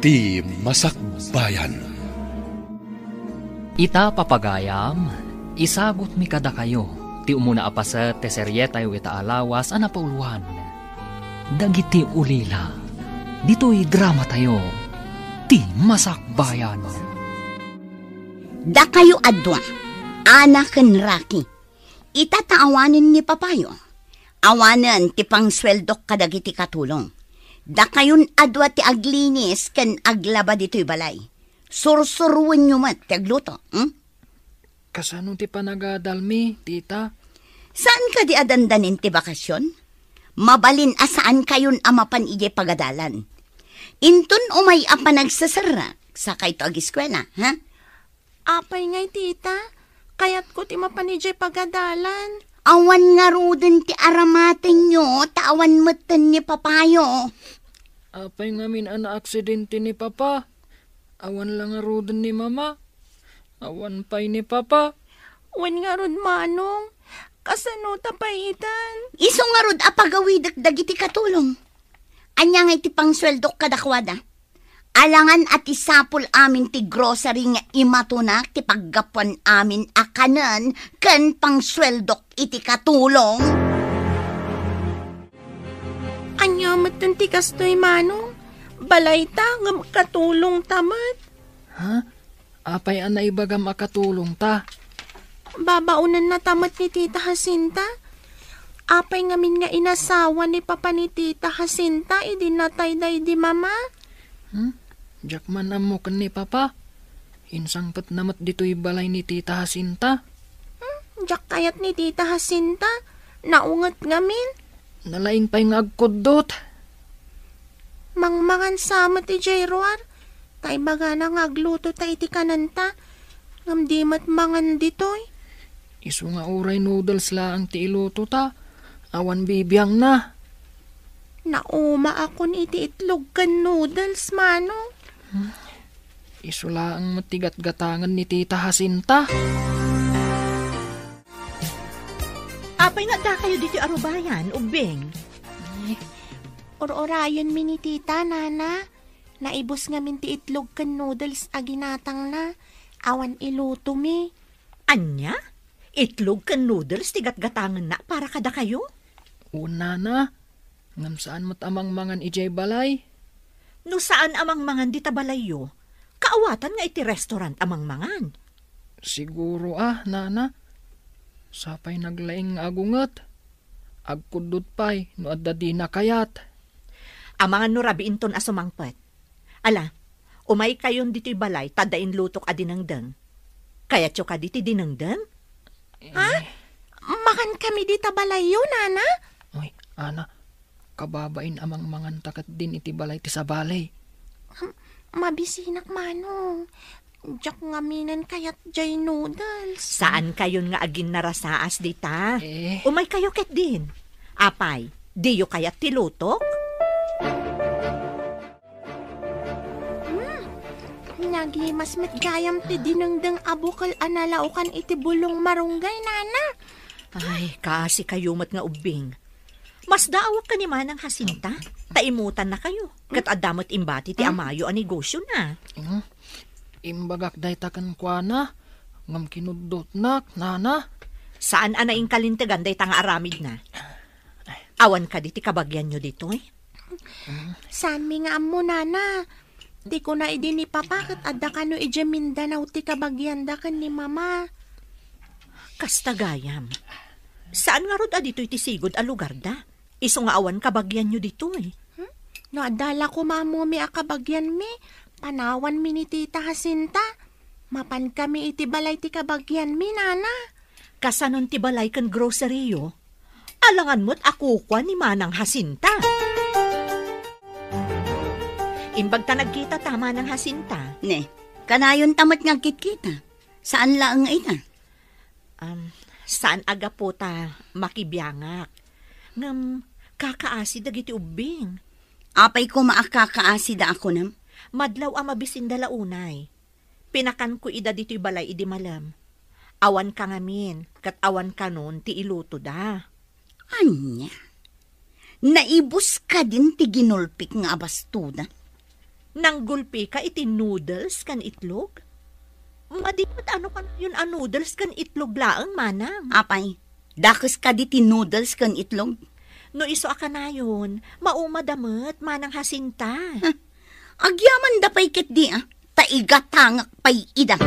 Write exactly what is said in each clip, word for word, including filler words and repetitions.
Ti Masakbayan. Ita, papagayam, isagutmi kadakayo ti umuna a paset ti serietayo ita a lawas a napauloan, Dagiti Ulila. Ditoy dramatayo, Ti Masakbayan. Dakayo a dua, Ana ken Raki. Ita ta awanen ni papayo, awanen ti pangsueldok kadagiti katulong. Dakayon a dua ti aglinis ken aglaba ditoy balay. Sursuroenyo met ti agluto, hmm? Kasano ti panagadalmi, tita? Saan kadi a dandanin ti bakasyon? Mabalin a saan kayon a mapan idiay pagadalan. Inton umay a panagseserrek, sakayto agiskuela, ha? Apay ngay, tita? Kayatko ti mapan idiay pagadalan. Awan ngaruden ti aramatenyo, ta awan metten ni papayo. Apay ngamin a naaksidente ni papa? Awan la ngaruden ni mama? Awan pay ni papa? Wen ngarud, manong. Kasano ta pay itan? Isu ngarud a pagawidek dagiti katulong. Ania ngay ti pangsueldok kadakuada? Alangan a ti sapul amin ti grocery nga imatunak ti paggapuan amin a kanen ken pangsueldok iti katulong. Ania metten ti kastoy, manong? Balayta ngem katulongta met. Ha? Apay a naibagam a katulongta? Babaonennata met ni Tita Jacinta. Apay ngamin nga inasawa ni papa ni Tita Jacinta idi natay daydi mama? Hmm? Diak man ammo ken ni papa. Insangpetna met ditoy balay ni Tita Jacinta. Hmm? Diak kayat ni Tita Jacinta. Naunget ngamin. Nalaing pay nga agkuddot. Mangmangan sa met idiay ruar. Ta ibagana nga aglutota iti kanenta, ngem di met mangan ditoy. Isu nga uray noodles laeng ti ilutota, awan bibiangna. Naumaakon iti itlog ken noodles, manong. Hmm. Isu laeng met ti gatgatangen ni Tita Jacinta. Apay nga addakayo ditoy arubayan, Ubbing? Ay, ur-urayenmi ni Tita, Nana. Naibus ngamin ti itlog ken noodles a ginatangna. Awan ilutomi. Ania? Itlog ken noodles ti gatgatangenna para kadakayo? Wen, Nana. Ngem saan met a mangmangan idiay balay. No saan a mangmangan dita balayyo, kaawatan nga iti restaurant a mangmangan. Siguro a, Nana. Sapay naglaing nga agunget. Agkuddot pay no adda dina kayat. Amangan no rabiinton a sumangpet. Ala, umaykayon ditoy balay ta adda inlutok a dinengdeng. Kayatyo kadi ti dinengdeng? Ha? Eh. Mangankami dita balayyo, Nana? Uy, Ana, kababain a mangmanganta ketdin iti balay ti sabali. Hmm, mabisinak, Manong. Diak ngamin kayat jay noodles. Saankayon nga aginnarasaas dita? Eh. Umaykayo ketdin. Apay, diyo kayat ti lutok? Hmm. Nagimas met gayam ti dinengdeng a bukel a nalaokan iti bulong marunggay, Nana. Ay, kaasikayo met nga ubbing. Masdaawak ken ni Manang Jacinta, ta imutannakayo. Ket adda met imbati ti amayo a negosiona. Hmm. Imbagak dayta kenkuana, ngem kinuddotnak, Nana. Saan a naingkalintegan dayta nga aramidna. Awan kadi ti kabagianyo ditoy? Saanmi nga ammo, Nana. Ti kuna idi ni Papa ket adda kano idiay Mindanao ti kabagianda ken ni Mama. Kasta gayam. Saan ngarud a ditoy ti sigud a lugarda? Isu nga awan kabagianyo ditoy. Hmm? No adda la koma ammomi a kabagianmi, panawanmi ni Tita Jacinta. Mapankami iti balay ti kabagianmi, Nana. Kasanon ti balay ken groceryo? Alangan met a kukua ni Manang Jacinta. Imbag ta nagkitata, Manang Jacinta. Ne, kanayonta met nga agkitkita. Saan laeng nga ita? Um, saan a gapu ta makibiangak. Ngem, kakaasi dagiti ubbing. Apay koma a kakaasida a kunam? Madlaw a mabisinda la unay. Pinakanko ida ditoy balay idi malem. Awanka ngamin, ket awan kanon ti ilutoda. Ania? Naibus kadin ti ginulpik nga abastoda? Nanggulpika iti noodles ken itlog? Madi met no kanayon a noodles ken itlog laeng, manang. Apay, dakes kadi ti noodles ken itlog? No isu a kanayon, maumada met, Manang Jacinta. Huh? Agyamanda pay ketdi, a, ta igatangak pay ida.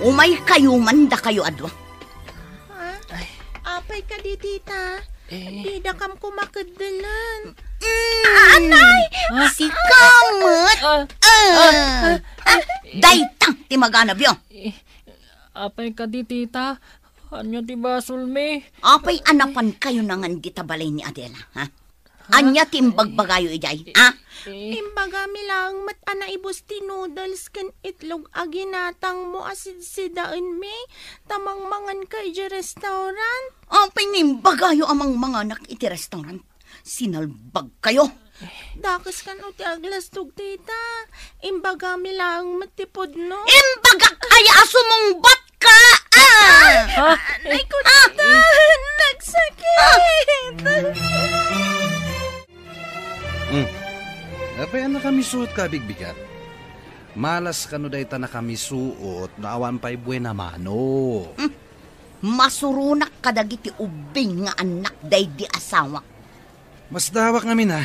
Umaykayo man dakayo a dua. Ha? Apay kadi, tita? Eh. Didakam koma keddelen. Mm. Anay! Ha? Sika met. Ah. Ah. Ah. Ah. Dayta ti maganabyo. Eh, apay kadi, tita? Ania ti basolmi? Apay a napankayo ngan dita balay ni Adela, ha? Ha? Ania ti imbagbagayo idiay, ha? Eh. Imbagami laeng met a naibus ti noodles ken itlog a ginatangmo a sidsidaenmi, ta mangmanganka idiay restaurant. Apay nga imbagayo a mangmanganak iti restaurant? Sinalbagkayo. Dakes kano ti aglastog, tita. Imbagami laeng met ti pudno. Imbagak aya a sumungbat ka! Ah! Ha? Ay, ko, tita! Nagsakit! Hmm. Apay a nakamisuot ka, bigbigat? Malas kano dayta nakamisuot no awan pay buena mano. Hmm. Masuronak kadagiti ubbing nga annak daydi asawak. Masdawak ngamin a,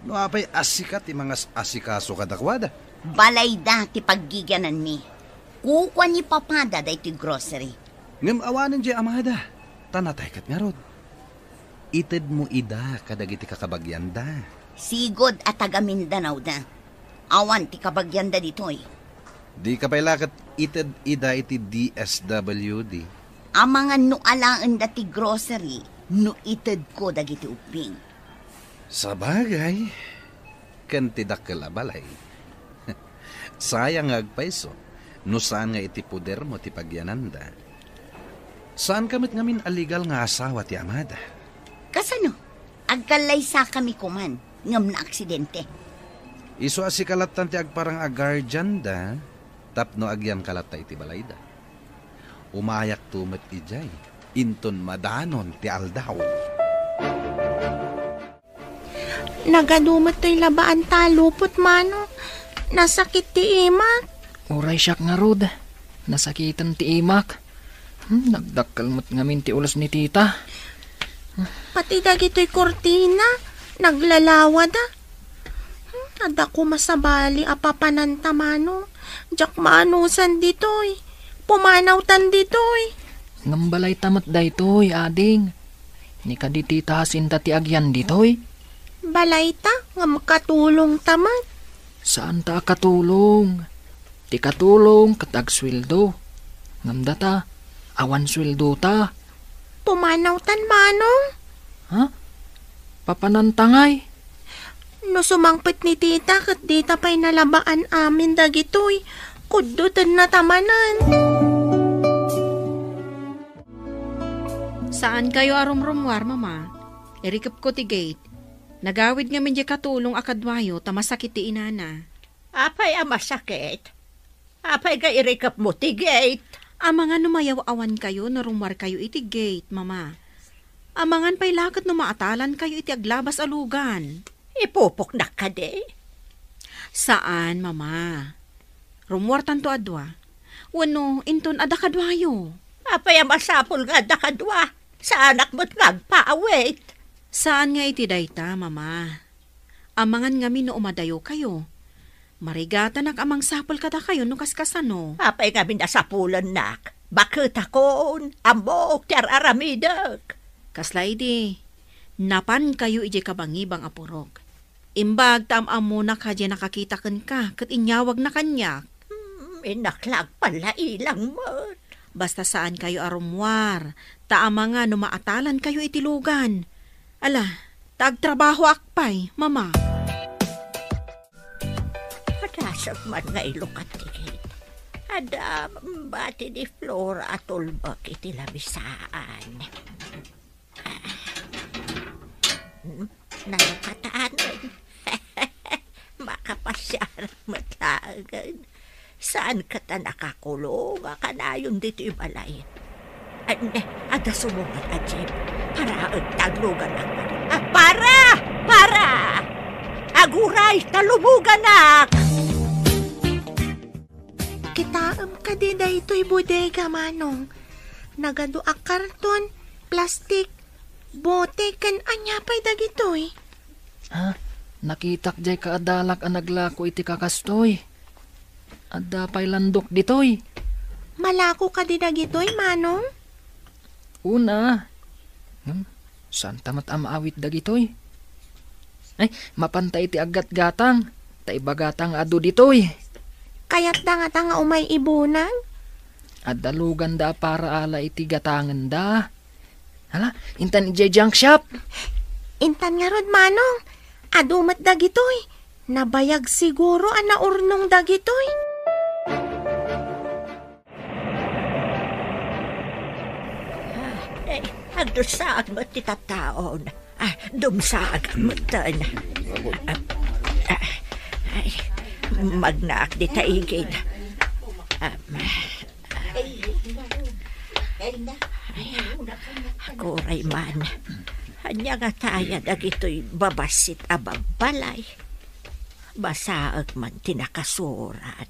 no apay a sika ti mangas-asikaso kadakuada. Balayda ti paggigiananmi. Kukua ni papada daytoy grocery. Ngem awanen diay amada, ta natay ket ngarud. Itedmo ida kadagiti kakabagianda. Sigud a taga Mindanao da. Awan ti kabagianda ditoy. Dika pay la ket ited ida iti D S W D. Amangan no alaenda ti grocery no itedko dagiti ubbing. Sabagay, ken ti dakkel a balay. Sayang nga agpayso no saan nga iti podermo ti pagiananda. Saanka met ngamin a legal nga asawa ti amada. Kasano? Agkallaysakami koman ngem naaksidente. Isu a sika lattan ti agparang a guardian da, tapno agyanka latta iti balayda. Umayakto met idiay, inton madanon ti aldaw. Nagadu met toy labaan ta lupot, mano. Nasakit ti imak. Uray siak ngarud, nasakiten ti imak. Hmm, nagdakkel met ngamin ti ulos ni tita. Pati dagitoy kurtina, naglalawada. Hmm, adda koma sabali a papananta, mano. Diak maanusan ditoy. Pumanawtan ditoy. Ngem balayta met daytoy, ading. Ni kadi tita Jacinta ti agyan ditoy? Balayta, ngem katulongta met. Saanta a katulong. Ti katulong ket agsueldo. Ngem data, awan sueldota. Pumanawtan, manong. Ha? Papananta ngay? No sumangpet ni tita ket dita pay nalabaan amin dagitoy, kuddotenna ta manen. Saankayo a rumrummuar, Mama. Irikepko ti gate. Nagawid ngamin diay katulong a kaduayo ta masakit ti inana. Apay a masakit? Apay nga irikepmo ti gate? Amangan no mayaw-awankayo no rummuarkayo iti gate, Mama. Amangan pay la ket no maatalankayo iti aglabas a lugan. Ipupoknak kadi? Saan, Mama. Rummuartanto a dua. Wenno, inton adda kaduayo. Apay a masapul nga adda kadua? Saanak met nga agpaawit. Saan nga iti dayta, Mama. Amangan ngamin no umadayokayo. Marigatanak a mangsapul kadakayo no kaskasano. Apay ngamin a sapulennak? Baketakon, ammok ti ar-aramidek. Kasla idi, napankayo idiay kabangibang a purok. Imbag ta am-ammonak a diay nakakita kenka ket inyawagna kaniak. Hmm, innak la agpallailang met. Basta saankayo a rummuar, ta amangan no maatalankayo iti lugan. Ala, ta agtrabahoak pay, Mama. Adasek man nga ilukat ti gate. Adda bati ni Flora a tulbek iti lamisaan. Hmm, nalukatan. Makapasiar met laengen. Saan ket a nakakulong a kanayon ditoy balay? Ay, ne, adda sumungad a jeep. Paraen ta agluganak. Ah, para! Para! Ay, taluboganak! Kitaem kadi daytoy bodega, Manong? Nagadu a karton, plastik, bote, ken ania pay dagitoy? Ha? Nakitak jay kaadalak a naglako iti kakastoy. Adda pay landok ditoy. Malako kadi dagitoy, Manong? Una. Hmm, saan ta met a maawit dagitoy? Ay, mapanta iti aggatgatang. Ta ibagata nga adu ditoy. Kayatda ngata nga umay ibunag? Adda luganda a para ala iti gatangenda. Hala, intan idiay junk shop. Intan ngarud, Manong. Adu met dagitoy. Nabayag siguro a naurnong dagitoy. Ay, agdusaag met ti tattaon. Ah, dumsaag metten. Ah, ah, ay, magnaak dita igid. Ah, ay, aguray man. Ania ngata aya dagitoy babassit a babbalay? Basaek man ti nakasurat.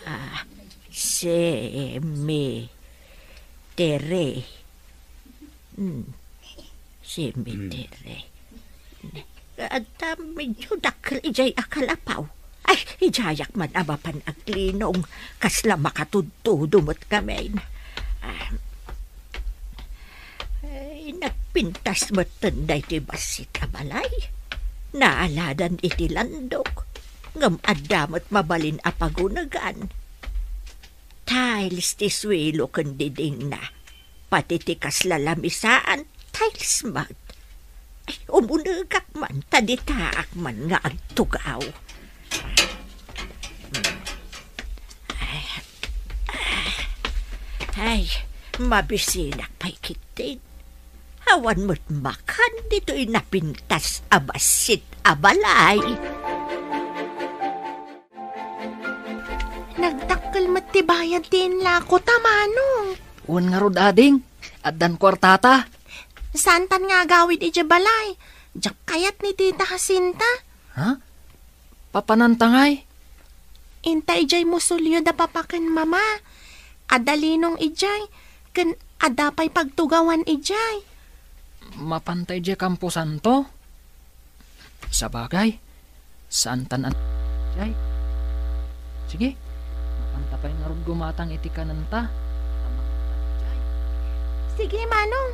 Ah, cemetery. Hmm. Cemetery. Adda medyo dakkel idiay a kalapaw. Ay, idiayak man a mapan aglinong. Kasla makatudtudo met ngamin. Ah, ay, nagpintas metten daytoy bassit a balay. Naaladan iti landok. Ngem adda met mabalin a pagunegan. Tiles ti suelo ken didingna. Pati ti kasla lamisaan, tiles met. Ay, umunegak man, ta ditaak man nga agtugaw. Ay, ay, mabisinak pay ketdin. Awan met makan ditoy napintas a bassit a balay. Nagdakkel met ti bayad ti inlako ta, Manong. Wen ngarud, ading, addan kuartata. Saantan nga agawid idiay balay. Diak kayat ni Tita Jacinta. Ha? Papananta ngay? Inta idiay musolyo da papa ken mama. Adda linong idiay, ken adda pay pagtugawan idiay. Mapanta idiay kamposanto? Sabagay, saantan a, jay. Sige, mapanta pay ngarud gumatang iti kanenta. Sige, Manong.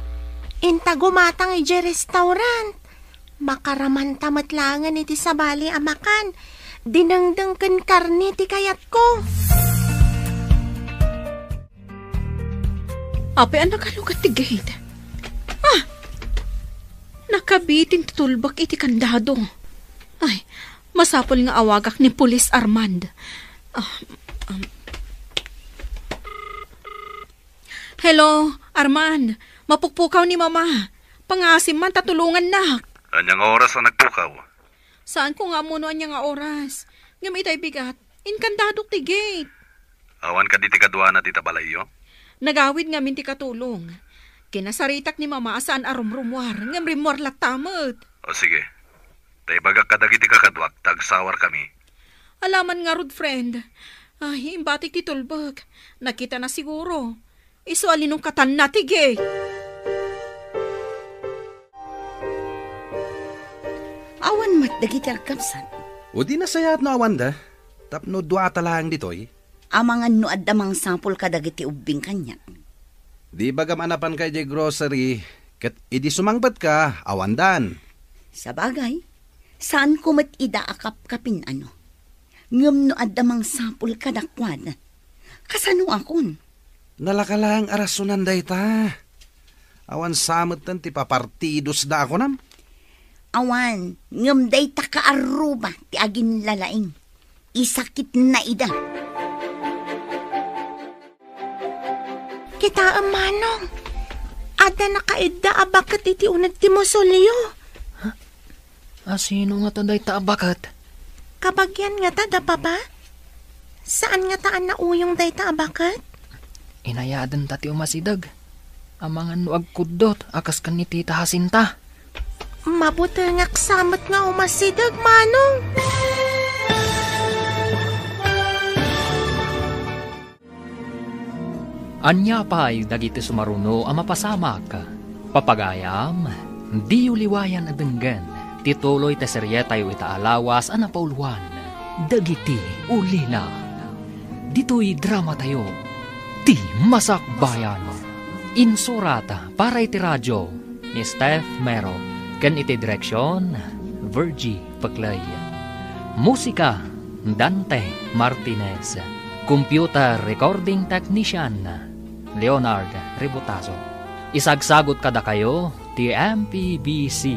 Inta gumatang idiay restaurant. Makaramanta met laengen iti sabali a makan. Dinengdeng ken karne ti kayatko. Apay a nakalugat ti gate? Ah! Nakabitin ti tulbek iti kandado. Ay, masapul nga awagak ni Pulis Armand. Ah, um. Hello, Armand. Mapukpukaw ni Mama. Pangaasim man ta tulongannak. Ania nga oras a nagpukaw? Saanko nga ammo no ania nga oras. Ngem itay bigat, inkandadok ti gate. Awan kadi ti kaduana dita balayyo? Nagawid ngamin ti katulong. Kinasaritak ni Mama a saan a rumrumuar, ngem rimmuar latta met. O sige. Ta ibagak kadagiti kakaduak, ta agsawarkami. Alaman ngarud, friend. Ay, imbatik ti tulbek. Nakitana siguro. Isu a linungkatanna ti gate. Awan met dagiti agkabsat. O di nasayaat no awanda, tapno duata laeng ditoy. Amangan no adda mangsapul kadagiti ubbing kaniak. Di bagam a napanka idiay grocery, ket idi sumangpetka, awandan. Sabagay, saanko met ida a kapkapin, ano. Ngem no adda mangsapul kadakuada, kasanoakon? Nalaka laeng a rasonan dayta. Awan sa metten ti papartidosda a kunam? Awan, ngem dayta kaarruba ti aginlalaing. Isakitna ida. Kitaem, Manong. Adda nakaidda a baket iti uneg ti musolyo. A sino ngata dayta a baket? Kabagian ngata da Papa? Saan ngata a nauyong dayta a baket? Inayadenta ti umasideg. Amangan no agkuddot a kas ken ni Tita Jacinta. Mabutengak sa met nga umasideg, Manong. Ania pay dagiti sumaruno a mapasamak? Papagayam, diyo liwayan a denggen ti tuloy ti serietayo ita a lawas a napauluan, Dagiti Ulila. Ditoy dramatayo, Ti Masakbayan. Insurat para iti radio ni Steph Mero ken iti direksion, Virgie Peclay. Musika, Dante Martinez. Computer recording technician, Leonard Rebotazo. Isagsagot kadakayo ti M P B C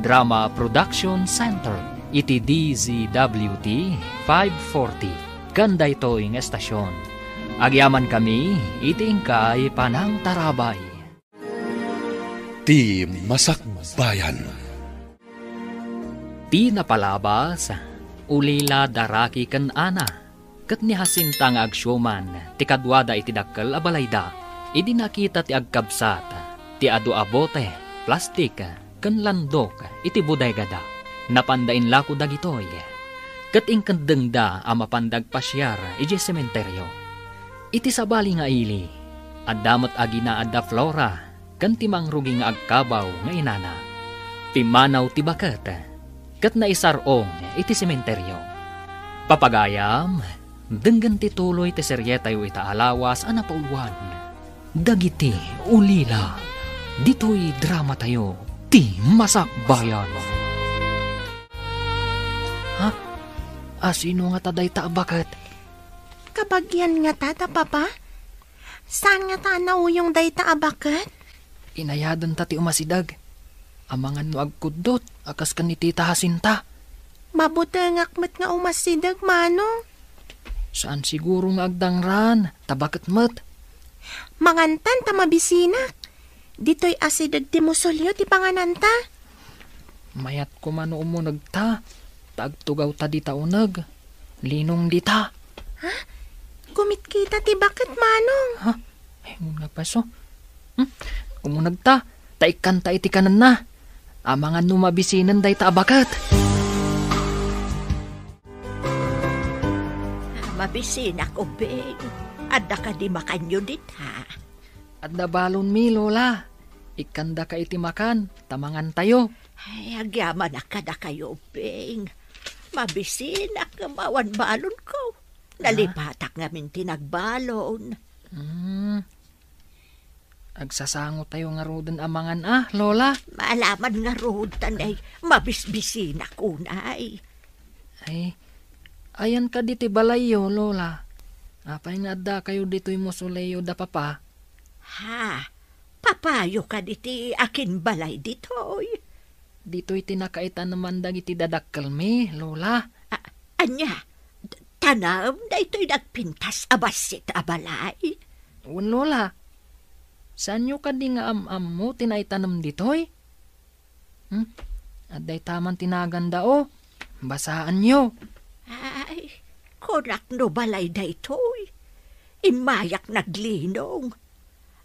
Drama Production Center iti D Z W T five forty ken daytoy nga estasion. Agyamankami iti inkay panangtarabay. Ti Masakbayan. Ti napalabas, ulila da Rocky ken Ana, ket ni Jacinta nga agsiuman ti kaduada iti dakkel a balayda. Idi nakita ti agkabsat ti adu a bote, plastik, ken landok iti bodegada, napanda inlako dagitoy, ket inkeddengda a mapanda agpasiar idiay sementerio. Iti sabali nga ili, adda met agina adda Flora ken ti mangrugi nga agkabaw nga inana. Pimmanaw ti baket ket naisar-ong iti sementerio. Papagayam, denggen ti tuloy ti serietayo ita a lawas a napauluan, Dagiti Ulila. Ditoy dramatayo, Ti Masakbayan. Ha? Asino ngata dayta a baket? Kabagian ngata ta, Papa? Saan ngata a nauyong dayta a baket? Inayadenta ti umasideg. Amangan no agkuddot a kas ken ni Tita Jacinta. Mabutengak met nga umasideg, Manong. Saan siguro nga agdangran, ta baket met. Mangantan ta mabisinak. Ditoy asideg ti musolyo ti pangananta. Mayat koma no umunegta, ta agtugawta dita uneg. Linong dita. Ha? Kumitkita ti baket, Manong. Ha? Ay, nga paso. Hmm? Umunegta, ta ikkanta iti kanenna. Amangan no mabisinen dayta a baket. Mabisinak, Ubing. Adda kadi makanyo dita? Adda balonmi, Lola. Ikkandaka iti makan, ta mangantayo. Ay, agyamanak kadakayo, Ubing. Mabisinak ngem awan balonko. Ah? Nalipatak ngamin ti nagbalon. Hmm. Agsasangotayo ngaruden a mangan a, Lola? Maalaman ngarud, ta nay, mabisbisinak unay. Ay, ayan kadi ti balayyo, Lola? Apay nga addakayo ditoy musolyo da Papa? Ha? Papayo kadi ti akinbalay ditoy? Ditoy ti nakaitaneman dagiti dadakkelmi, Lola. A-, ania? D-, tanem daytoy nagpintas a bassit a balay? Wen, Lola. Saanyo kadi nga am-ammo ti naitanem ditoy? Hmm? Adda itaman ti naganda, o. Basaanyo. Ay, kunak no balay daytoy. Immayak naglinong.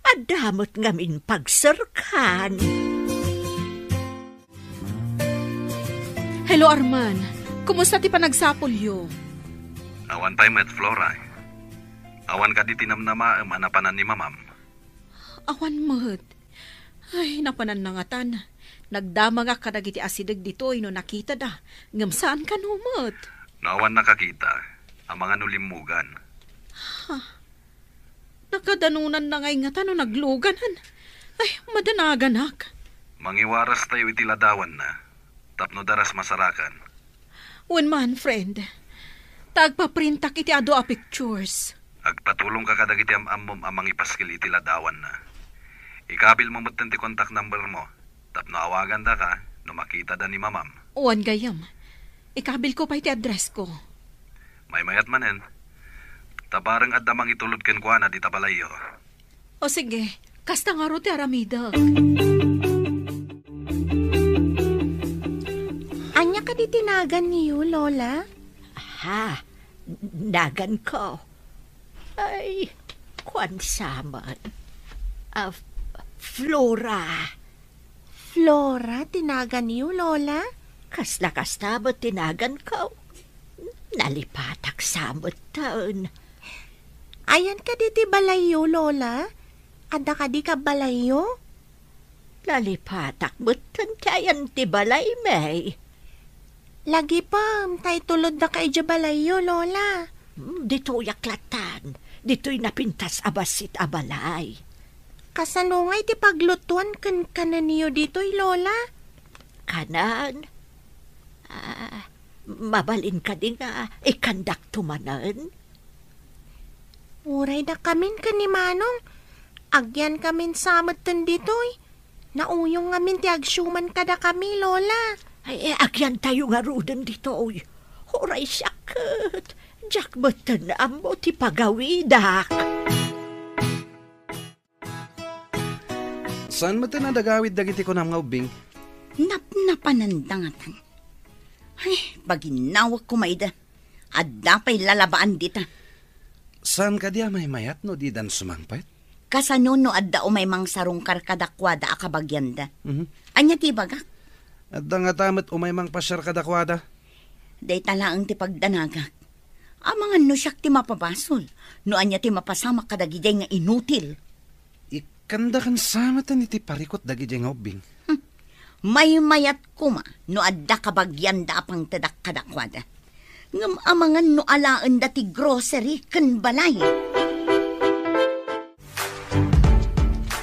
Adda met ngamin pagserkan. Hello, Arman. Kumusta ti panagsapulyo? Awan pay met, Flora. Awan kadi ti namnamaem a napanan ni Mamam? Awan met. Ay, napananna ngatan. Nagdamagak kadagiti asideg ditoy no nakitada, ngem saan kano met. No awan nakakita, amangan no limmugan. Ha? Nakadanonanna ngay ngata no nagluganan. Ay, madanaganak. Mangiwarastayo iti ladawanna, tapno daras masarakan. Wen man, friend. Ta agpaprintak iti adu a pictures. Agpatulongka kadagiti am-ammom a mangipaskil iti ladawanna. Ikabilmo metten ti contact number mo. Tapno awagandaka no makitada ni Mamam. Wen gayyem. Ikabilko pay ti addressko. Maymayat manen. Ta bareng adda mangitulod kenkuana dita balayyo. O sige, kasta ngarud ti aramidek. Ania kadi ti naganyo, Lola? Ha? Naganko? Ay, kuan sa met. Ah, Flora. Flora ti naganyo, Lola? Kasla kasta met ti naganko. Nalipatak sa metten. Ayan kadi ti balayyo, Lola? Adda kadi kabbalayyo? Nalipatak metten ti ayan ti balay, May. Lagipem, ta itulodda ka idiay balayyo, Lola. Hmm, ditoyak lattan. Ditoy napintas a bassit a balay. Kasano ngay ti paglutuan ken kanenyo ditoy, Lola? Kanen? Ah, mabalin kadi nga ikandakto manen? Uray dakamin ken ni Manong, agyankamin sa metten ditoy. Nauyong ngamin ti agsiuman kadakami, Lola. Ay, eh, agyantayo ngaruden ditoy. Uray siak ket, diak metten ammo ti pagawidak. Saan metten a nagawid dagiti kunam nga ubbing? Napnapananda ngatan. Ay, paginawek koma ida. Adda pay lalabaan dita. Saan kadi a maymayat no didan sumangpet? Kasano no adda umay mangsarungkar kadakuada a kabagianda? Mhm. Ania ti ibagak? Adda ngata met umay mangpasiar kadakuada? Dayta laeng ti pagdanagak. Amangan no siak ti mapabasol, no ania ti mapasamak kadagidiay nga inutil. Ikkandakan sa metten iti parikut dagidiay nga ubbing. Hmm. Maymayat koma no adda kabagianda a pangtedak kadakuada. Ngem amangan no alaenda ti grocery ken balay.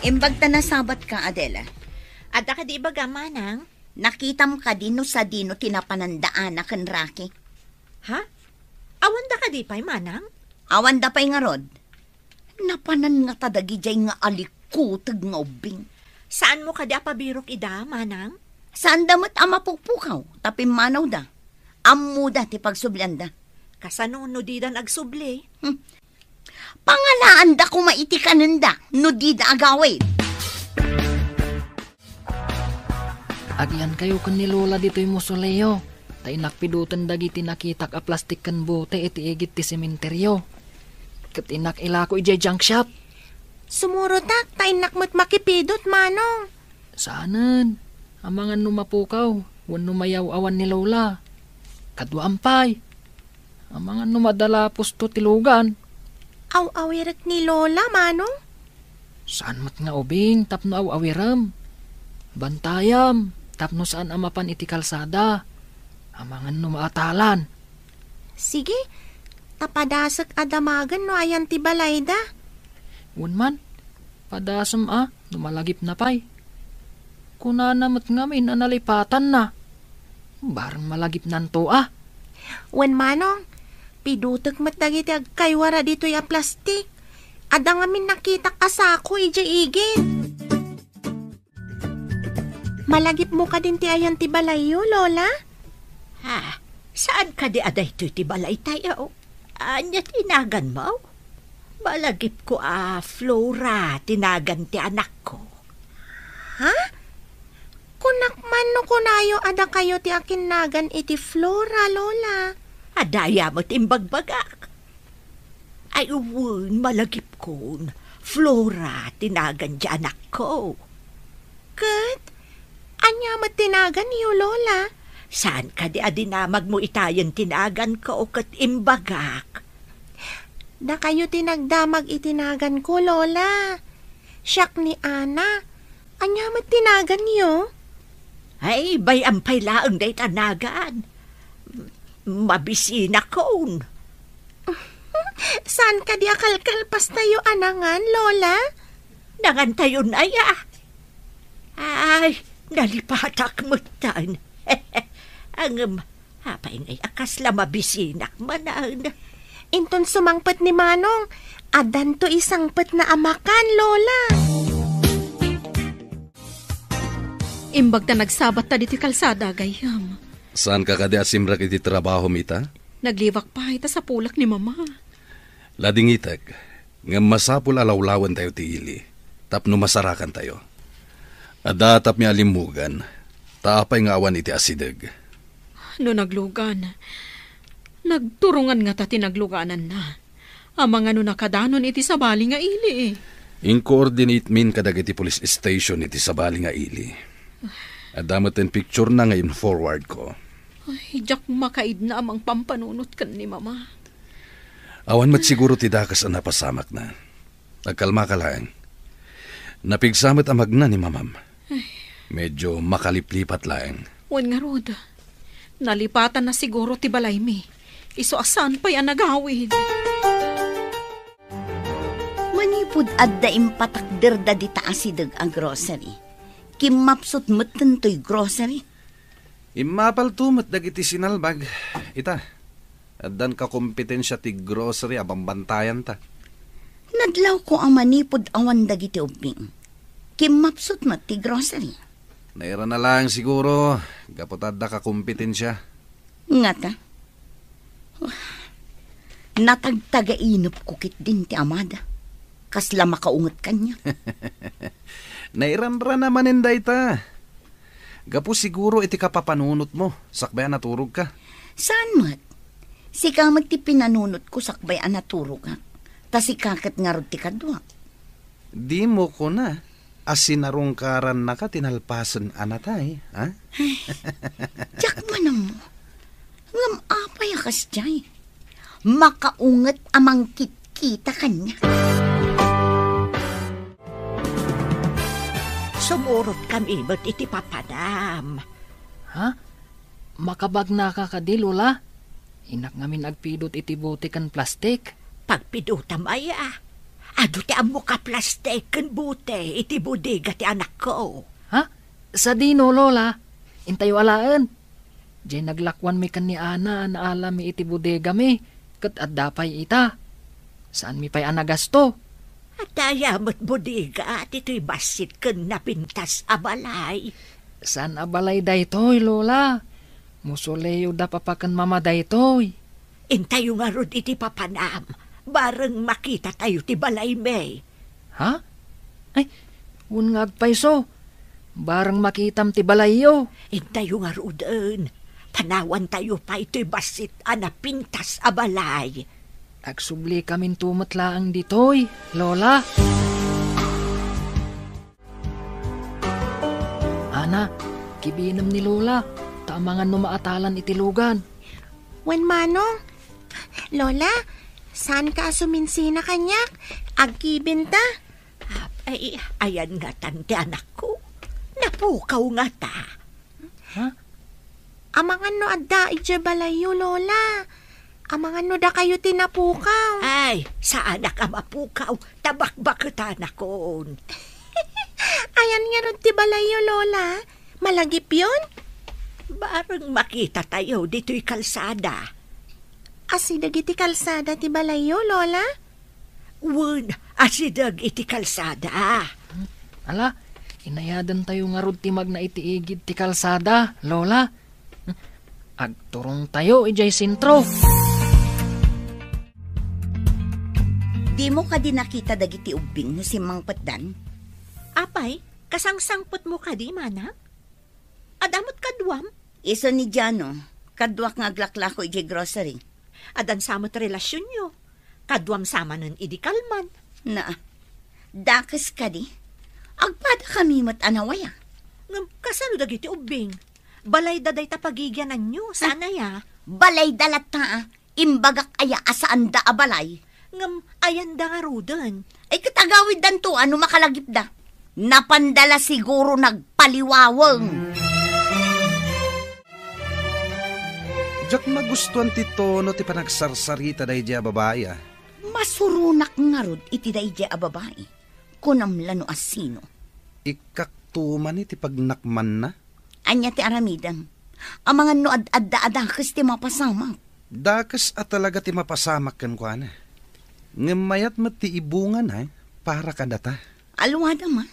Imbag ta nasabat ka, Adela. Adda kadi ibaga, Manang? Nakitam kadi no sadino ti napananda Ana ken Rocky? Ha? Awanda kadi pay, Manang? Awanda pay ngarud. Napanan ngata dagidiay nga alikuteg nga ubbing. Saanmo kadi a pabirok ida, Manang? Saanda met a mapukpukaw, ta pimmanawda. Ammoda ti pagsublianda. Kasano no didan agsubli? Hmm. Pangalaanda koma iti kanenda no dida agawid. Agyankayo ken ni Lola ditoy mausoleo, ta innak piduten dagiti nakitak a plastik ken bote iti igid ti sementerio. Ket innak ilako idiay junk shop. Sumurotak, ta innak met makipidut, Manong. Saanen, amangan no mapukaw, wenno mayaw-awan ni Lola. Kaduam pay. Amangan no madala pusto ti lugan. Aw-awirek ni Lola, Manong? Saan met nga ubing tapno aw-awirem. Bantayam tapno saan a mapan iti kalsada. Amangan no maatalan. Sige, ta padasek a damagen no ayan ti balayda. Wen man, padasem a no malagipna pay. Kunana met ngamin a nalipatanna. Bareng malagipnanto a. Wen Manong, pidutek met dagiti agkaywara ditoy a plastik. Adda ngamin nakitak a sako idiay igid. Malagipmo kadin ti ayan ti balayyo, Lola? Ha? Saan kadi a daytoy ti balaytayo? Ania ti naganmo? Malagipko a Flora ti nagan ti anakko. Ha? Kunak man no kunayo a dakayo ti akinnagan iti Flora, Lola. Adda aya met imbagbagak. Ay, wen, malagipkon. Flora ti nagan ti anakko. Ket, ania met ti naganyo, Lola? Saan kadi a dinamagmo itayen ti naganko ket imbagak? Dakayo ti nagdamag iti naganko, Lola. Siak ni Ana. Ania met ti naganyo? Ay, bay-am pay laeng dayta nagan. Mabisinakon. Saan kadi a kalkalpastayo a nangan, Lola? Nangantayon aya? Ay, nalipatak metten. Ngem, apay ngay a kasla mabisinak manen? Inton sumangpet ni Manong, addanto isangpetna a makan, Lola. Imbag ta nagsabatta ditoy kalsada, gayyem. Saanka kadi a simrek iti trabahom ita? Nagliwak pay ta sapulak ni Mama. Ladingitek, ngem masapul a lawlawentayo ti ili tapno masarakantayo. Adda tapmi a limmugan, ta apay nga awan iti asideg? No naglugan, nagturongan ngata ti naglugananna. Amangan no nakadanon iti sabali nga ili. Inkoordinate min kadagiti police station iti sabali nga ili. Adda met ti picture na nga in-forward ko. Ay, diak makaidna a mangpampanunot ken ni Mama. Awan met siguro ti dakes a napasamakna. Agkalmaka laeng. Napigsa met a magna ni Mamam. Ay. Medyo makaliplipat laeng. Wen ngarud, nalipatanna siguro ti balaymi. Isu a saan pay a nagawid. Manipud adda impatakderda dita asideg a grocery, kimmapsut metten toy grocery. Immapalto met dagiti sinalbag. Ita, addan kakompetensia ti grocery a bambantayanta. Nadlawko a manipud awan dagiti ubbing, kimmapsut met ti grocery. Nairana laeng siguro, gapu ta adda kakompetensia. Ngata? Natagtagainepko ketdin ti amada. Kasla makaunget kaniak. Nairanrana manen dayta. Gapu siguro iti kapapanunotmo, sakbay a naturogka. Saan met? Sika met ti pinanunotko sakbay a naturogak. Ta sika ket ngarud ti kaduak. Dimo kuna a sinarungkarannaka ti nalpasen a natay, ha? Ay, diak man ammo. Ngem apay a kasdiay? Makaunget a mangkitkita kaniak. Sumurotkami met iti papanam. Ha? Makabagnaka kadi, Lola? Innak ngamin agpidut iti bote ken plastik. Pagpidutam aya? Adu ti ammok a plastik ken bote iti bodega ti anakko. Ha? Sadino, Lola? Intayo alaen. Diay naglakuanmi ken ni Ana a naalami iti bodegami, ket adda pay ita. Saanmi pay a nagasto. Adda aya met bodega ditoy bassit ken napintas a balay? Saan a balay daytoy, Lola. Mausoleo da papa ken mama daytoy. Intayo ngarud iti papanam. Bareng makitatayo ti balaymi. Ha? Ay, wen nga agpayso. Bareng makitam ti balayyo. Intayo ngaruden. Panawantayo pay toy bassit a napintas a balay. Agsubli kaminto met laeng ditoy, Lola. Ana, kibinem ni Lola, ta amangan no maatalan iti lugan. Wen manong, Lola, saanka a suminsina kaniak? Agkibinta. Ay, ayan ngatan ti anakko. Napukaw ngata. Ha? Amangan no adda idiay balayyo, Lola. Amangan no dakayo ti napukaw. Ay, saanak a mapukaw, ta bakbaketanakon. Ayan ngarud ti balayyo, Lola. Malagipyon? Bareng makitatayo ditoy kalsada. Asideg iti kalsada ti balayyo, Lola? Wen, asideg iti kalsada. Ala, inayadentayo ngarud ti magna iti igid ti kalsada, Lola. Agturongtayo idiay sentro. Dimo kadi nakita dagiti ubbing no simmangpetdan? Apay, kasangsangpetmo kadi, manang? Adda met kaduam? Isu ni Jano, kaduak nga aglaklako idiay grocery. Addan sa met relasionyo. Kaduam sa manen idi kalman. Na, dakes kadi. Agpadakami met a nawaya. Ngem kasano dagiti ubbing? Balayda dayta pagigiananyo, saan aya? Balayda latta, ah. Imbagak aya a saanda a balay? Ngem ayanda ngaruden? Ay, ket agawiddanto a no makalagipda. Napanda la siguro nagpaliwaweng. Diak magustuan ti tono ti panagsarsarita daydiay a babai, a. Masuronak ngarud iti daydiay a babai. Kunam la no asino. Ikkak tuman iti pagnakmanna. Ania ti aramidem? Amangan no ad-adda a dakes ti mapasamak. Dakes a talaga ti mapasamak kenkuana. Ngem mayat met ti ibungana para kadata. Alwadam, a.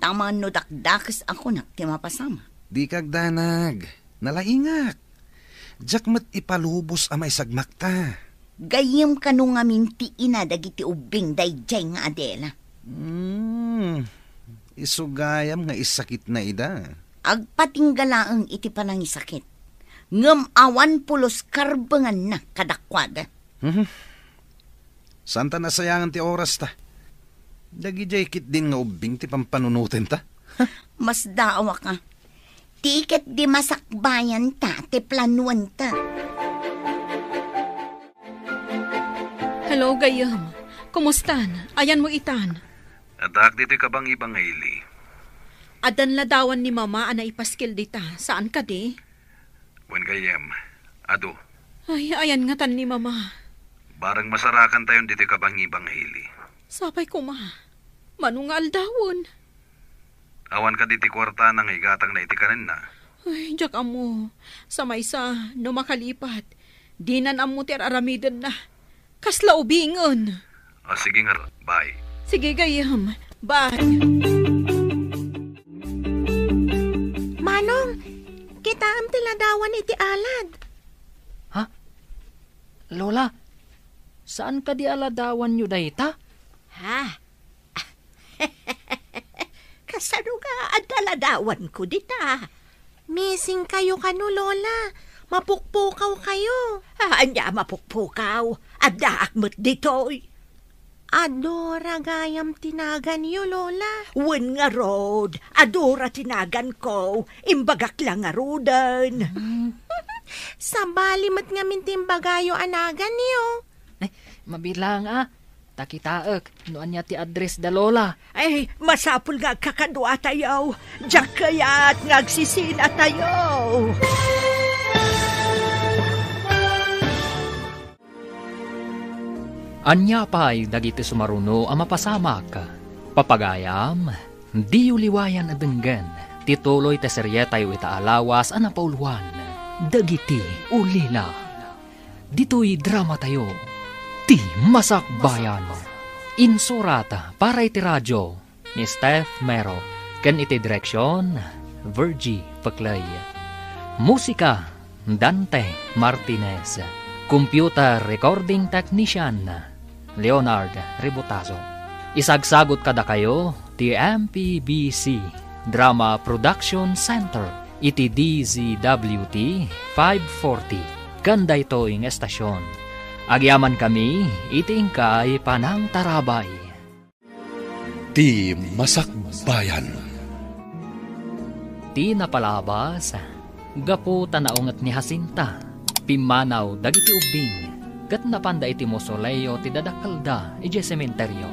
Ta amangan no dakdakes a kunak ti mapasamak. Dika agdanag. Nalaingak. Diak met ipalubos a maisagmakta. Gayyem kano ngamin ti ina dagiti ubbing daydiay nga Adela. Hmm, isu gayam nga isakitna ida. Agpatingga laeng iti panangisakit, ngem awan pulos karbenganna kadakuada. Mhm. Saanta nasayangan ti orasta. Dagidiay ketdin nga ubbing ti pampanunotenta. Masdaawak a. Ti ket di masakbayanta ti planuanta. Hello, gayyem. Kumustan? Ayanmo itan? Addaak ditoy kabangiba nga ili. Addan ladawan ni Mama a naipaskil dita, saan kadi? Wen, gayyem, adu. Ay, ayan ngatan ni Mama. Bareng masarakantayon ditoy kabangiba nga ili. Sapay koma. Mano nga aldawen? Awan kadi ti kuartana nga igatangna iti kanenna? Ay, diak ammo. Sa maysa, no makalipat, dinan ammo ti ar-aramidenna. Kasla ubingen. Ah, sige nga, bye. Sige, gayyem. Bye. Manong, kitaem ti ladawan iti alad. Ha? Lola, saan kadi a ladawanyo dayta? Ha? Kasano nga adda ladawanko dita? Missing kayo kano, Lola. Mapukpukaw kayo. Ah, ania mapukpukaw? Addaak met ditoy. Adora gayam ti naganyo, Lola. Wen ngarud, adora ti naganko. Imbagak la ngaruden. Hmm. Sabali met ngamin ti imbagayo a naganyo. Ay, mabilang a. Ta kitaek no ania ti address da Lola. Ay, masapul nga agkakaduatayo. Diak kayat nga agsisinatayo. Ania pay dagiti sumaruno a mapasamak? Papagayam, diyo liwayan a denggen ti tuloy ti serietayo ita a lawas a napauluan, Dagiti Ulila. Ditoy dramatayo, Ti Masakbayan. Insurat para iti radio ni Steph Mero, ken iti direksion, Virgie Peclay. Musika, Dante Martinez. Computer recording technician, Leonard Rebotazo. Isagsagut kadakayo ti M P B C Drama Production Center iti D Z W T five forty. Ken daytoy nga estasion, agyamankami iti inkay panangtarabay. Ti Masakbayan. Ti napalabas, gapu ta naunget ni Jacinta, pimmanaw dagiti ubbing, ket napanda iti mausoleo ti dadakkelda idiay sementerio.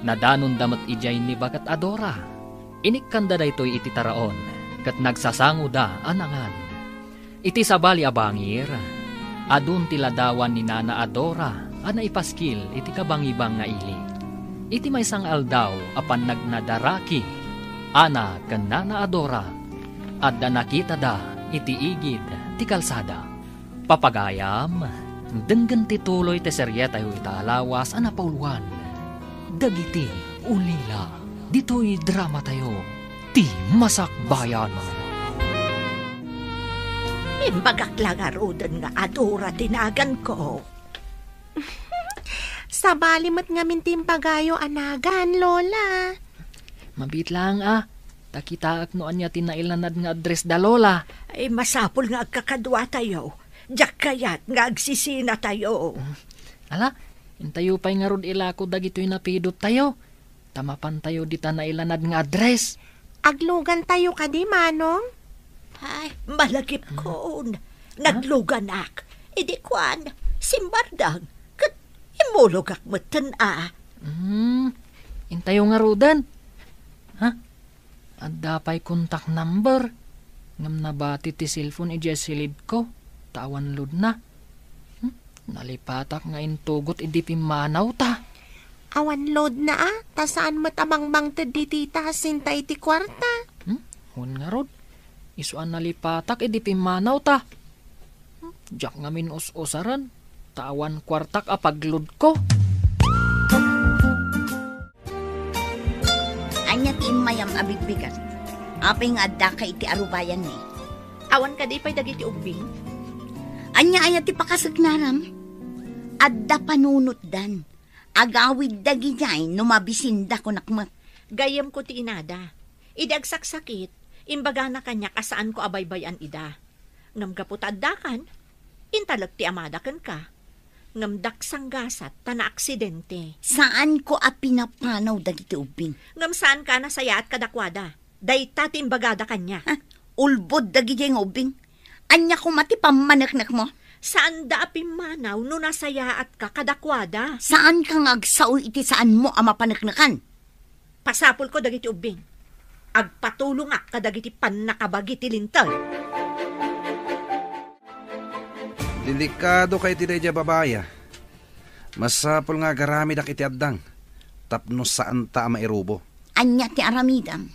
Nadanonda met idiay ni Baket a Dora. Inikkanda daytoy iti taraon, ket nagsasangoda a nangan. Iti sabali a bangir, adun ti ladawan ni Nana a Dora a naipaskil iti kabangibang nga ili. Iti maysa nga aldaw a pannagnadaraki, Ana ken Nana a Dora, adda nakitada iti igid ti kalsada. Papagayam, denggen ti tuloy ti serietayo ita a lawas a napauluan, Dagiti Ulila. Ditoy dramatayo, Ti Masakbayan. Imbagak la ngaruden nga adora ti naganko. Sabali met ngamin ti imbagayo a nagan, Lola. Mabiit laeng a, ta kitaek no ania ti nailanad nga address da Lola. Ay, masapul nga agkakaduatayo. Diak kayat nga agsisinatayo. Ala, intayo pay ngarud ilako dagitoy napidottayo. Ta mapantayo dita nailanad nga address. Aglugantayo kadi, Manong? Ay, malagipkon. Nagluganak. Idi kuan, simbardang. Ket immulogak metten a. Hmm, intayo ngaruden. Ha? Adda pay contact number. Ngem nabati ti cellphone idiay silidko. Ta awan loadna. Hmm? Nalipatak nga intugot idi pimmanawta. Awan loadna a, ta saan met a mangmangted ni Tita Jacinta iti kuarta. Hmm? Wen ngarud, isu a nalipatak idi pimmanawta. Hmm? Diak ngamin us-usaren, ta awan kuartak a pagloadko. Ania ti immayam a bibbigat? Apay nga addaka iti arubayan ni? Awan kadi pay dagiti ubbing? Ania aya ti pakasagnaram? Adda panunotdan. Agawid dagidiay no mabisinda kunak met. Gayyemko ti inada. Idi agsaksakit, imbagana kaniak a saanko a baybay-an ida. Ngem gapu ta addakan, intalek ti amada kenka. Ngem daksanggasat ta naaksidente. Saanko a pinapanaw dagiti ubbing. Ngem saanka a nasayaat kadakuada. Dayta ti imbagada kaniak. Ha? ulbod dagidiay nga ubbing. Ania koma ti pammaneknekmo? Saanda a pimmanaw no nasayaatka kadakuada. Saanka nga agsao iti saanmo a mapaneknekan. Pasapulko dagiti ubbing. Agpatulongak kadagiti pannakabagi ti linteg. Delikado kay ti daydiay a babai, a. Masapul nga agaramidak iti addang tapno saanta a mairubo. Ania ti aramidem?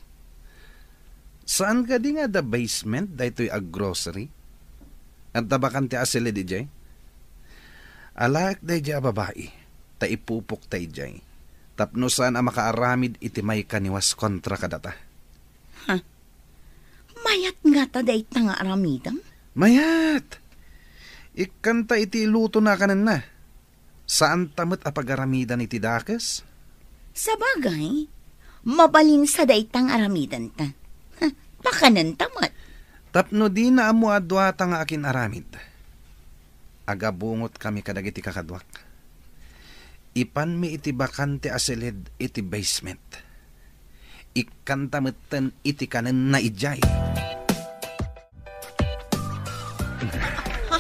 Saan kadi nga adda basement daytoy a grocery? Adda bakante a silid idiay? Alaek daydiay a babai, ta ipupokta idiay, tapno saan a makaaramid iti maikaniwas kontra kadata. Ha? Mayat ngata dayta nga aramidem? Mayat! Ikkanta iti ilutona a kanenna. Saanta met a pagaramidan iti dakes? Sabagay, mabalinsa dayta nga aramidenta. Ha, pakanenta met. Tapno dina ammo a duata nga akin-aramid, agabungotkami kadagiti kakaduak. Ipanmi iti bakante a silid iti basement. Ikkanta metten iti kanenna idiay. Ha?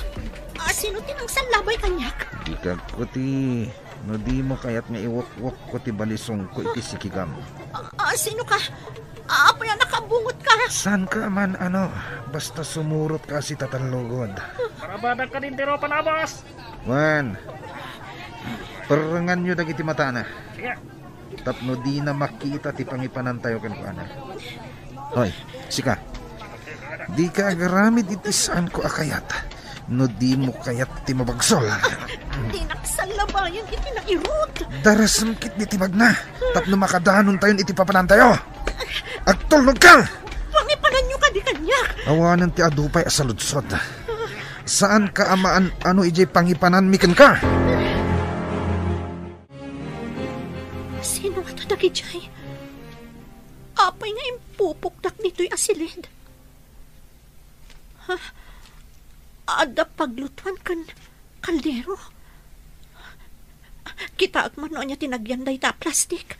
Ah, sino ti nangsallabay kaniak? Ikagko ti, no dimo kayat nga iwukwukko ti balisongko iti sikigam. Ah, ah, sino ka? Ah, apay a nakabungot ka? Saan ka man, ano, basta sumurot ka si tatallugod. Parabadak ka din, Tiro Panabas! Wen, perrenganyo dagiti matana. Sige. Tapno dina makita ti pangipanantayo kenkuana. Hoy, sika. Dika agaramid iti saanko a kayat no dimo kayat ti mabagsol. Dinak sallabayan iti nairut. Darasem ketdi ti bagna tapno makadanontayon iti papanantayo. Agtulnog ka! Pangipananyo kadi kaniak. Awanen ti adu pay a saludsod. Saan ka a maan-ano idiay pangipananmi kenka? Sino ngata dagidiay? Apay nga impupokdak ditoy a silid? Ha? Adda paglutuan ken kaldero? Kitaek man no ania ti nagyan dayta a plastik.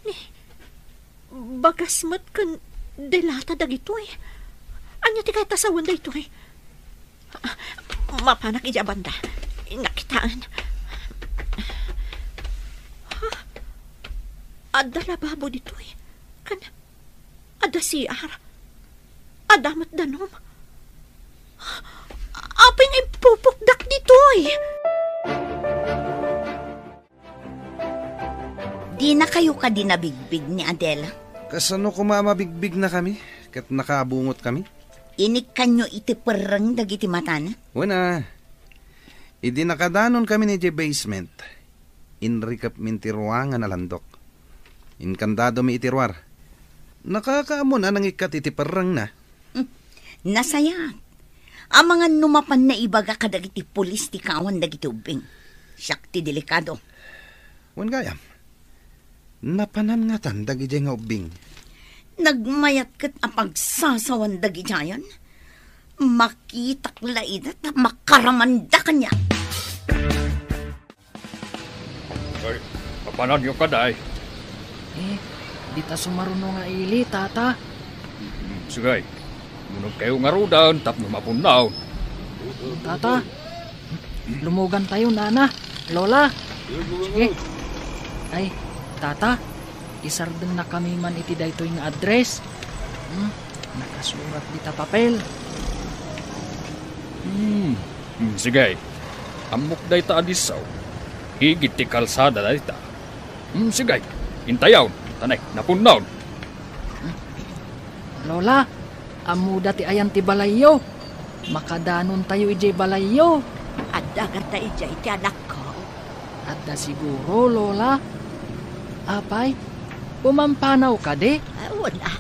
Ni, bagas met ken delata dagitoy. Ania ti kayat a sawen daytoy? Mapanak idiay banda. Innak kitaen. Ha? Adda lababo ditoy. Ken adda C R. Adda met danum. Apay nga impupokdak ditoy? Dinakayo kadi nabigbig ni Adela? Kasano koma a mabigbignakami ket nakaabungotkami? Inikkanyo iti perreng dagiti matana? Wen a, idi nakadanonkami idiay basement, inrikepmin ti ruangan a landok. Inkandadomi iti ruar. Nakakaammoan a nangikkat iti perrengna. Hmm, nasayaat. Amangan no mapan naibaga kadagiti pulis ti kaawan dagiti ubbing. Siak ti delikado. Wen gayam, napanan ngatan dagidiay nga ubbing? Nagmayat ket a pagsasawan dagidiayen. Makitak la ida ta makaramanda kaniak. Ay, papananyo kadi? Eh, dita sumaruno nga ili, Tata. Hmm, sige. Munogkayo ngaruden tapno mapunnaw. Tata, lumogantayo, Nana, Lola. Sige. Ay, Tata, isardengna kami man iti daytoy nga address. Hmm, nakasurat dita papel. Hmm, hmm, sige. Ammok dayta a disso. Igid ti kalsada dayta. Hmm, sige. Intayon. Tanay, napunnon. Lola, ammoda ti ayan ti balayyo. Makadanontayo idiay balayyo. Adda ngata idiay ti anakko? Adda siguro, Lola. Apay, pumampanaw kadi? Ah, wen a.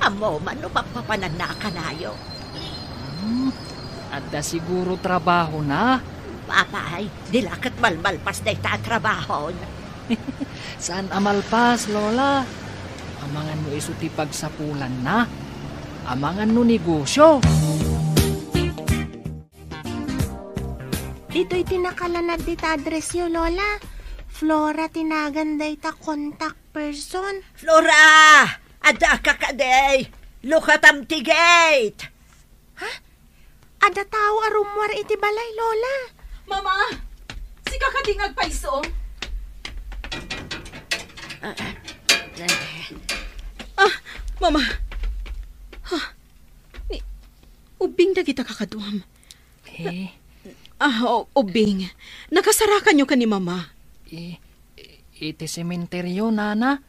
Ammo man no papapananna a kanayo. Hmm, adda siguro trabahona? Apay, di la ket malmalpas dayta a trabahon. Saan a malpas, Lola. Amangan no isu ti pagsapulanna. Amangan no negosyo. Ditoy ti nakalanad dita addressyo, Lola. Flora ti nagan dayta contact person. Flora! Adda ka kadi! Lukatam ti gate! Ha? Adda tao a rummuar iti balay, Lola. Mama! Sika kadi nga agpayso? Ah, Mama! Ah, ni, ubbing dagita kakaduam. Eh? Ah, o-, ubbing. Nakasarakanyo ken ni Mama. Eh, iti sementeryo, Nana.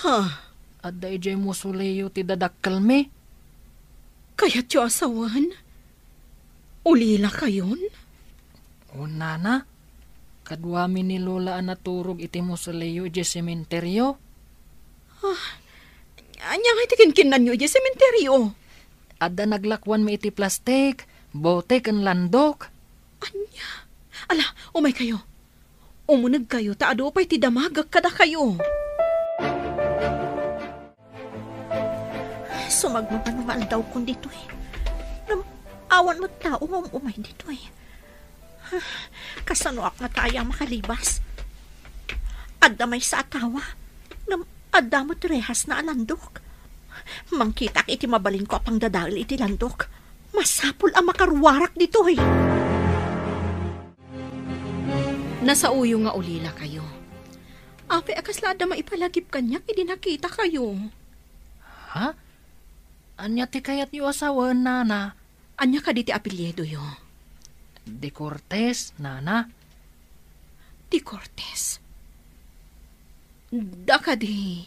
Ha? Adda idiay mausoleo ti dadakkelmi. Kayatyo a sawen? Ulila kayon? O, Nana, kaduami ni Lola a naturog iti mausoleo idiay sementeryo. Ah, ania nga iti kinkinnanyo idiay sementeryo? Adda naglakuanmi iti plastik, bote ken landok. Ania? Ala, umay kayo. Umuneg kayo ta adu pay ti damagek kadakayo. Sumagmamano nga aldawkon ditoy. Ngem awan met tao nga um-umay ditoy. Kasanoak ngata aya makalibas? Adda maysa a tawa, ngem adda met rehasna a landok. Mangkitaak iti mabalinko a pangdadael iti landok. Masapul a makaruarak ditoy. Nasaoyo nga ulila kayo. Apay a kasla adda maipalagip kaniak idi nakita kayo? Ha? Ania ti kayatyo a sawen, Nana? Ania kadi ti apelyidoyo? De Cortez, Nana. De Cortez? Da kadi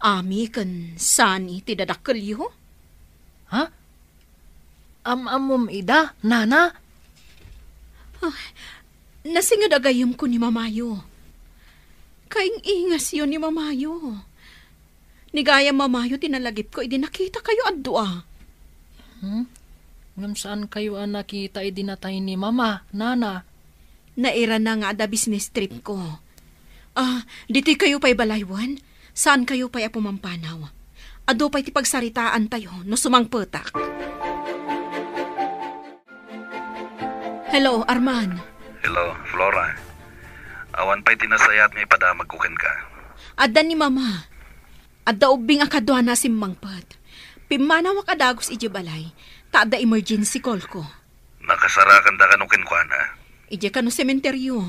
Ami ken Sunny ti dadakkelyo? Ha? Am-ammom ida, Nana? Ah, nasinged a gayyemko ni Mamayo. Kaing-ingasyo ni Mamayo. Ni gayam Mamayo ti nalagipko idi nakitakayo a dua. Hmm? Ngem saankayo a nakita idi natay ni Mama, Nana? Nairana nga adda business tripko. Ah, ditoy kayo pay balay wen? Saankayo pay a pumampanaw? Adu pay ti pagsaritaantayo no sumangpetak. Hello, Arman. Hello, Flora. Awan pay ti nasayaat nga ipadamagko kenka? Adda ni Mama. Adda ubbing a kaduana a simmangpet. Pimmanawak a dagus idiay balay, ta adda emergency call ko. Nakasarakanda kano kenkuana? Idiay kano sementeryo.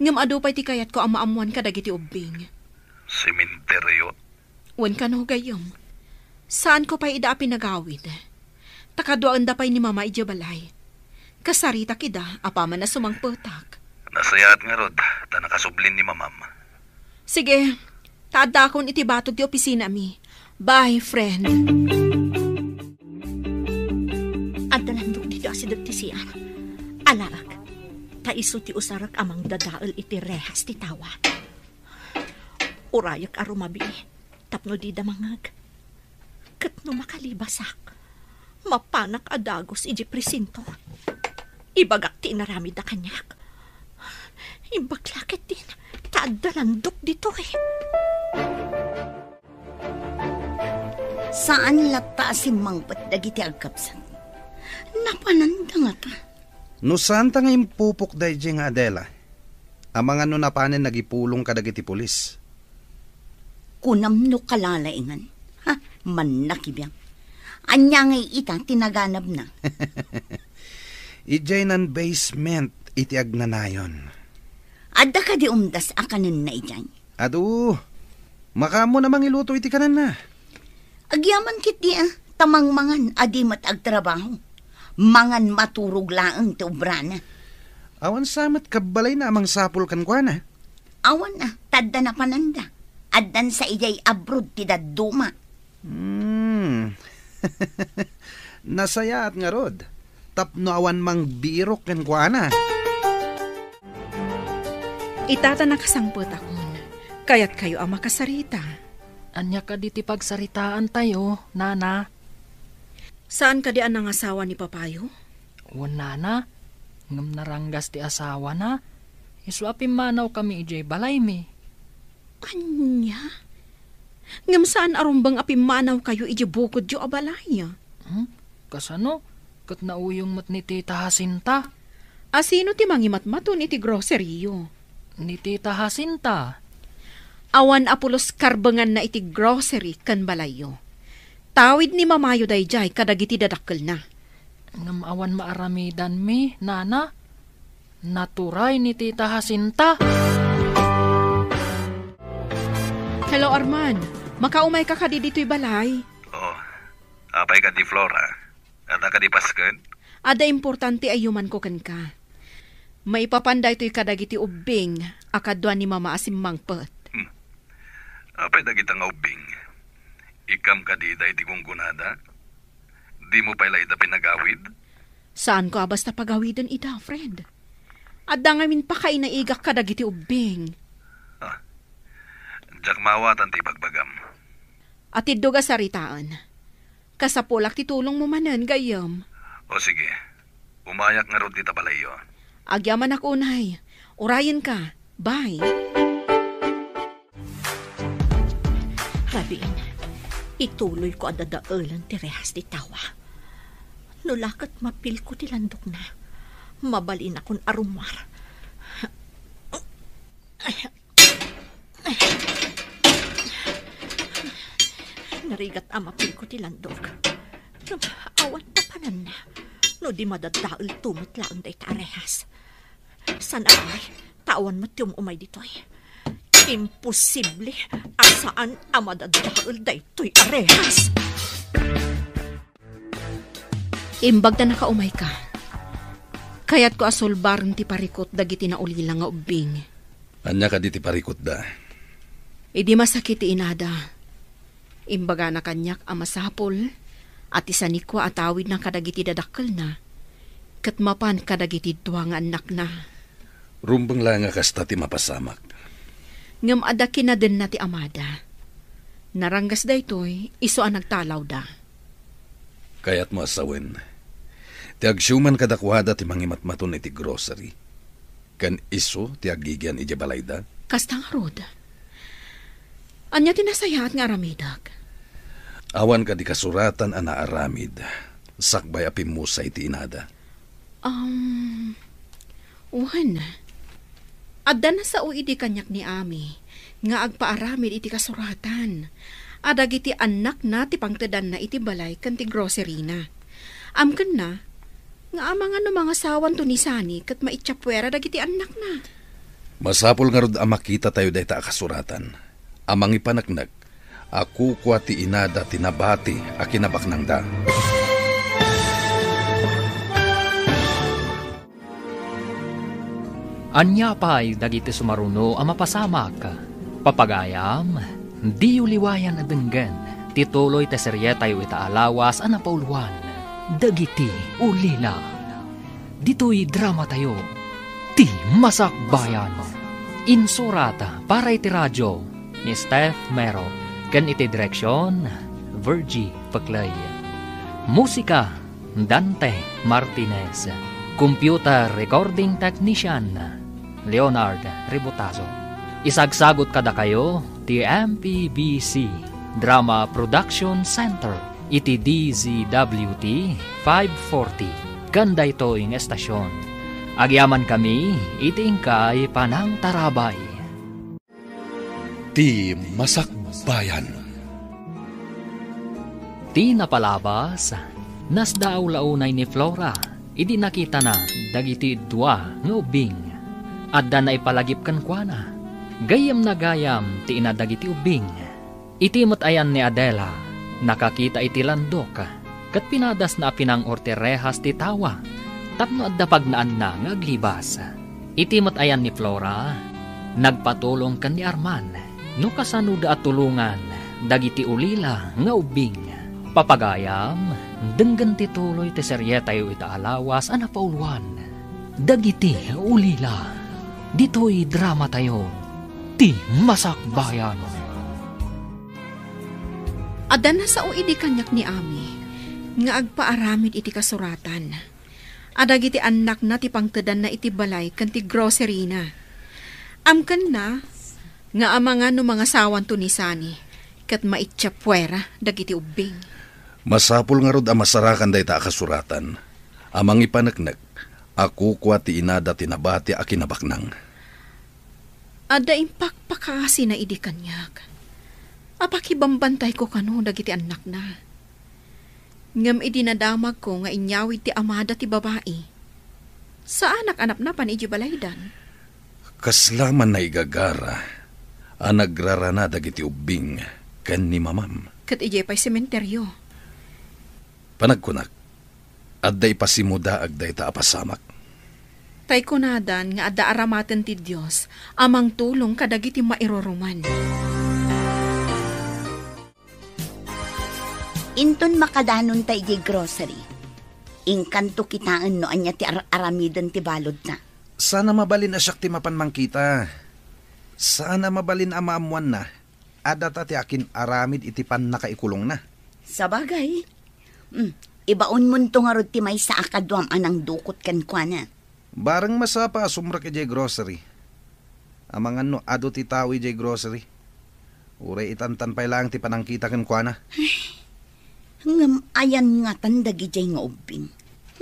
Ngem adu pay ti kayatko a maammoan kadagiti ubbing. Sementeryo? Wen kano, gayyem. Saanko pay ida a pinagawid. Ta kaduaenda pay ni Mama idiay balay. Kasaritak ida apaman a sumangpetak. Nasayaat ngarud, ta nakasublin ni Mamam. Sige, ta addakon iti batog ti opisinami. Bye, friend. Adda landok ditoy a sideg ti C R. Alaek, ta isu ti usarek a mangdadael iti rehas ti tawa. Urayek a rumabii tapno dida mangngeg. Ket no makalibasak, mapanak a dagus idiay presinto. Ibagak ti inaramidda kaniak. Imbag la ketdin ta adda landok ditoy. Saan latta a simmangpet dagiti agkabsat. Napananda ngata. No saanta nga impupok daydiay nga Adela, amangan no napanen nagipulong kadagiti pulis. Kunam no kalalaingan. Ha, mannakibiang. Ania ngay ita ti naganabna? Idiay nan-basement iti agnanayon. Adda kadi umdas a kanenna idiay? Adu, makaammo na mangiluto iti kanenna. Agyaman ketdi a, ta mangmangan a di met agtrabaho. Mangan maturog laeng ti obrana. Awan sa met kabbalayna a mangsapul kenkuana? Awan a, ta adda napananda. Addan sa idiay abroad ti dadduma. Hmm. Nasayaat ngarud, tapno awan mangbirok kenkuana. Ita ta nakasangpetakon, kayatkayo a makasarita. Ania kadi ti pagsaritaantayo, Nana? Saan kadi a nangasawa ni papayo? Wen, Nana, ngem naranggas ti asawana. Isu a pimmanawkami idiay balaymi. Ania? Ngem saan a rumbeng a pimmanawkayo idiay bukodyo a balay? Hmm? Kasano? Ket nauyong met ni Tita Jacinta. A sino ti mangimatmaton iti groceryyo? ni Tita Jacinta. Awan a pulos karbenganna iti grocery ken balayyo. Tawid ni mamayo daydiay kadagiti dadakkelna. Ngem awan maaramidanmi, Nana. Naturay ni Tita Jacinta. Hello, Arman. Makaumayka kadi ditoy balay? Oh, apay kadi, Flora? Adda kadi pasken? Adda importante a yumanko kenka. Maipapan daytoy kadagiti ubbing a kadua ni Mama a simmangpet. Hmm. Apay dagita nga ubbing? Ikkam kadi daydi gunggonada? Dimo pay la ida pinagawid? Saanko a basta pagawiden ida, friend. Adda ngamin pakainaigak kadagiti ubbing. Ah, diak maawatan ti ibagbagam. Atiddog a saritaen. Kasapulak ti tulongmo manen, gayyem. O sige, umayak ngarud dita balayyo. Agyamanak unay. Urayenka. Bye. Rabiin, ituloyko a dadaelen ti rehas ti tawa. No la ket mapilko ti landokna, mabalinakon a rummuar. Narigat a mapilko ti landok. Ngem awan papananna no di madadaelto met laeng dayta a rehas. Saan a pay, ta awan met ti um-umay ditoy. Imposible a saan a madadael daytoy a rehas. Imbag ta nakaumayka, kayatko a sulbaren ti parikut dagiti naulila nga ubbing. Ania kadi ti parikutda? Idi masakit ti inada, imbagana kaniak a masapul a ti sanikua a tawidna kadagiti dadakkelna ket mapan kadagiti dua nga annakna. Rumbeng la nga kasta ti mapasamak. Ngem adda kinadenna ti amada. Naranggas daytoy isu a nagtalawda. Kayatmo a sawen, ti agsiuman kadakuada ti mangimatmaton iti grocery, ken isu ti agigian idiay balayda? Kasta ngarud. Ania ti nasayaat nga aramidek? Awan kadi kasuratan a naaramid sakbay a pimmusay ti inada? Um, wen, adda nasao idi kaniak ni Ami nga agpaaramid iti kasuratan a dagiti annakna ti pangtedanna iti balay ken ti groceryna. Amkenna nga amangan no mangasawanto ni Sani ket maitsapuera dagiti annakna. Masapul ngarud a makitatayo dayta a kasuratan a mangipaneknek a kukua ti inada ti nabati a kinabaknangda. Ania pay dagiti sumaruno a mapasamak? Papagayam, diyo liwayan a denggen ti tuloy ti serietayo ita a lawas a napauluan, Dagiti Ulila. Ditoy dramatayo, Ti Masakbayan. Insurat para iti radio ni Steph Mero ken iti direksion, Virgie Peclay. Musika, Dante Martinez. Computer recording technician, Leonard Ributazo. Isagsagot kadakayo ti M P B C Drama Production Center iti D Z W T five forty ken daytoy nga estasion. Agyamankami iti inkay panangtarabay. Ti Masakbayan. Ti napalabas, nasdaaw la unay ni Flora idi nakitana dagiti dua nga ubbing. Adda naipalagip kenkuana. Gayyemna gayam ti ina dagiti ubbing. Iti met ayan ni Adela, nakakita iti landok, ket pinadasna a pinang-or ti rehas ti tawa tapno adda pagnaanna nga aglibas. Iti met ayan ni Flora, nagpatulong ken ni Arman no kasanoda a tulongan dagiti ulila nga ubbing. Papagayam, denggen ti tuloy ti serietayo ita a lawas a napauluan, Dagiti Ulila. Ditoy dramatayo, Ti Masakbayan. Adda nasao idi kaniak ni Ami nga agpaaramid iti kasuratan a dagiti annakna ti pangtedanna iti balay ken ti groceryna. Amkenna nga amangan no mangasawanto ni Sani ket maitsapuera dagiti ubbing. Masapul ngarud a masarakan dayta a kasuratan a mangipaneknek a kukua ti inada ti nabati a kinabaknang. Adda impakpakasina idi kaniak. Apakibambantayko kano dagiti annakna. Ngem idi nadamagko nga inyawid ti amada ti babai, saanak a napnapan idiay balaydan. Kasla man naigagara a nagrarana dagiti ubbing ken ni mamam. Ket idiay pay sementeryo. Panagkunak, adda ipasimudaag dayta a pasamak. Tay kunadan nga adda aramaten ti Dios a mangtulong kadagiti mairuruman. Inton makadanonta idiay grocery, inkanto kitaen no ania ti ar-aramiden ti baludna. Saan a mabalin a siak ti mapan mangkita. Saan a mabalin a maammoanna a data ti akin-aramid iti pannakaikulongna. Sabagay. Hmm, ibaonmonto ngarud ti maysa a kaduam a nangdukot kenkuana. Bareng masapa a sumrek idiay grocery. Amangan no adu ti tao idiay grocery. Uray itantan pay laeng ti panangkita kenkuana. Ngem ayan ngatan dagidiay nga ubbing?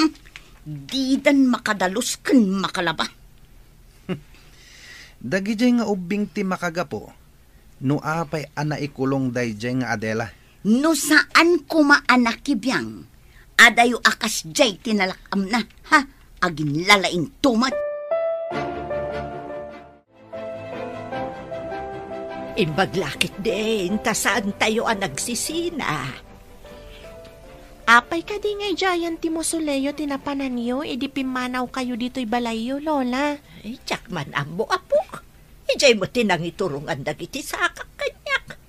Hmm, didan makadalus ken makalaba. Dagidiay nga ubbing ti makagapu no apay a naikulong daydiay nga Adela. No saan koma a nakibiang, adayo a kasdiay ti nalak-amna, ha? Aginlalaingto met. Imbag la ketdin, ta saantayo a nagsisina. Apay kadi nga idiayen ti musoleyo ti napananyo idi pimmanawkayo ditoy balayyo, Lola? Ay, diak man ammo, apok. Idiay met ti nangiturongan dagiti sakak kaniak.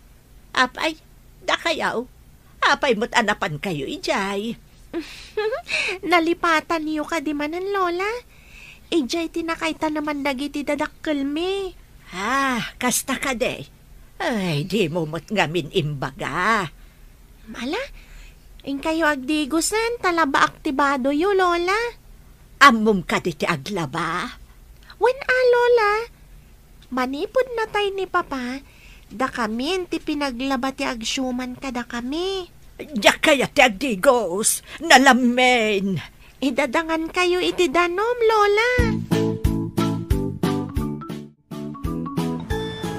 Apay, dakayaw, apay met a napankayo idiay? Nalipatanyo kadi manen, Lola? Idiay ti nakaitaneman dagiti dadakkelmi. Ah, kasta kadi? Ay, dimo met ngamin imbaga. Ala, inkayo agdigosen, ta labaak ti badoyo, Lola. Ammom kadi ti aglaba? Wen a, Lola. Manipud natay ni Papa, dakamin ti pinaglaba ti agsiuman kadakami. Diak kayat ti agdigos, nalammin. Idadangankayo iti danum, Lola.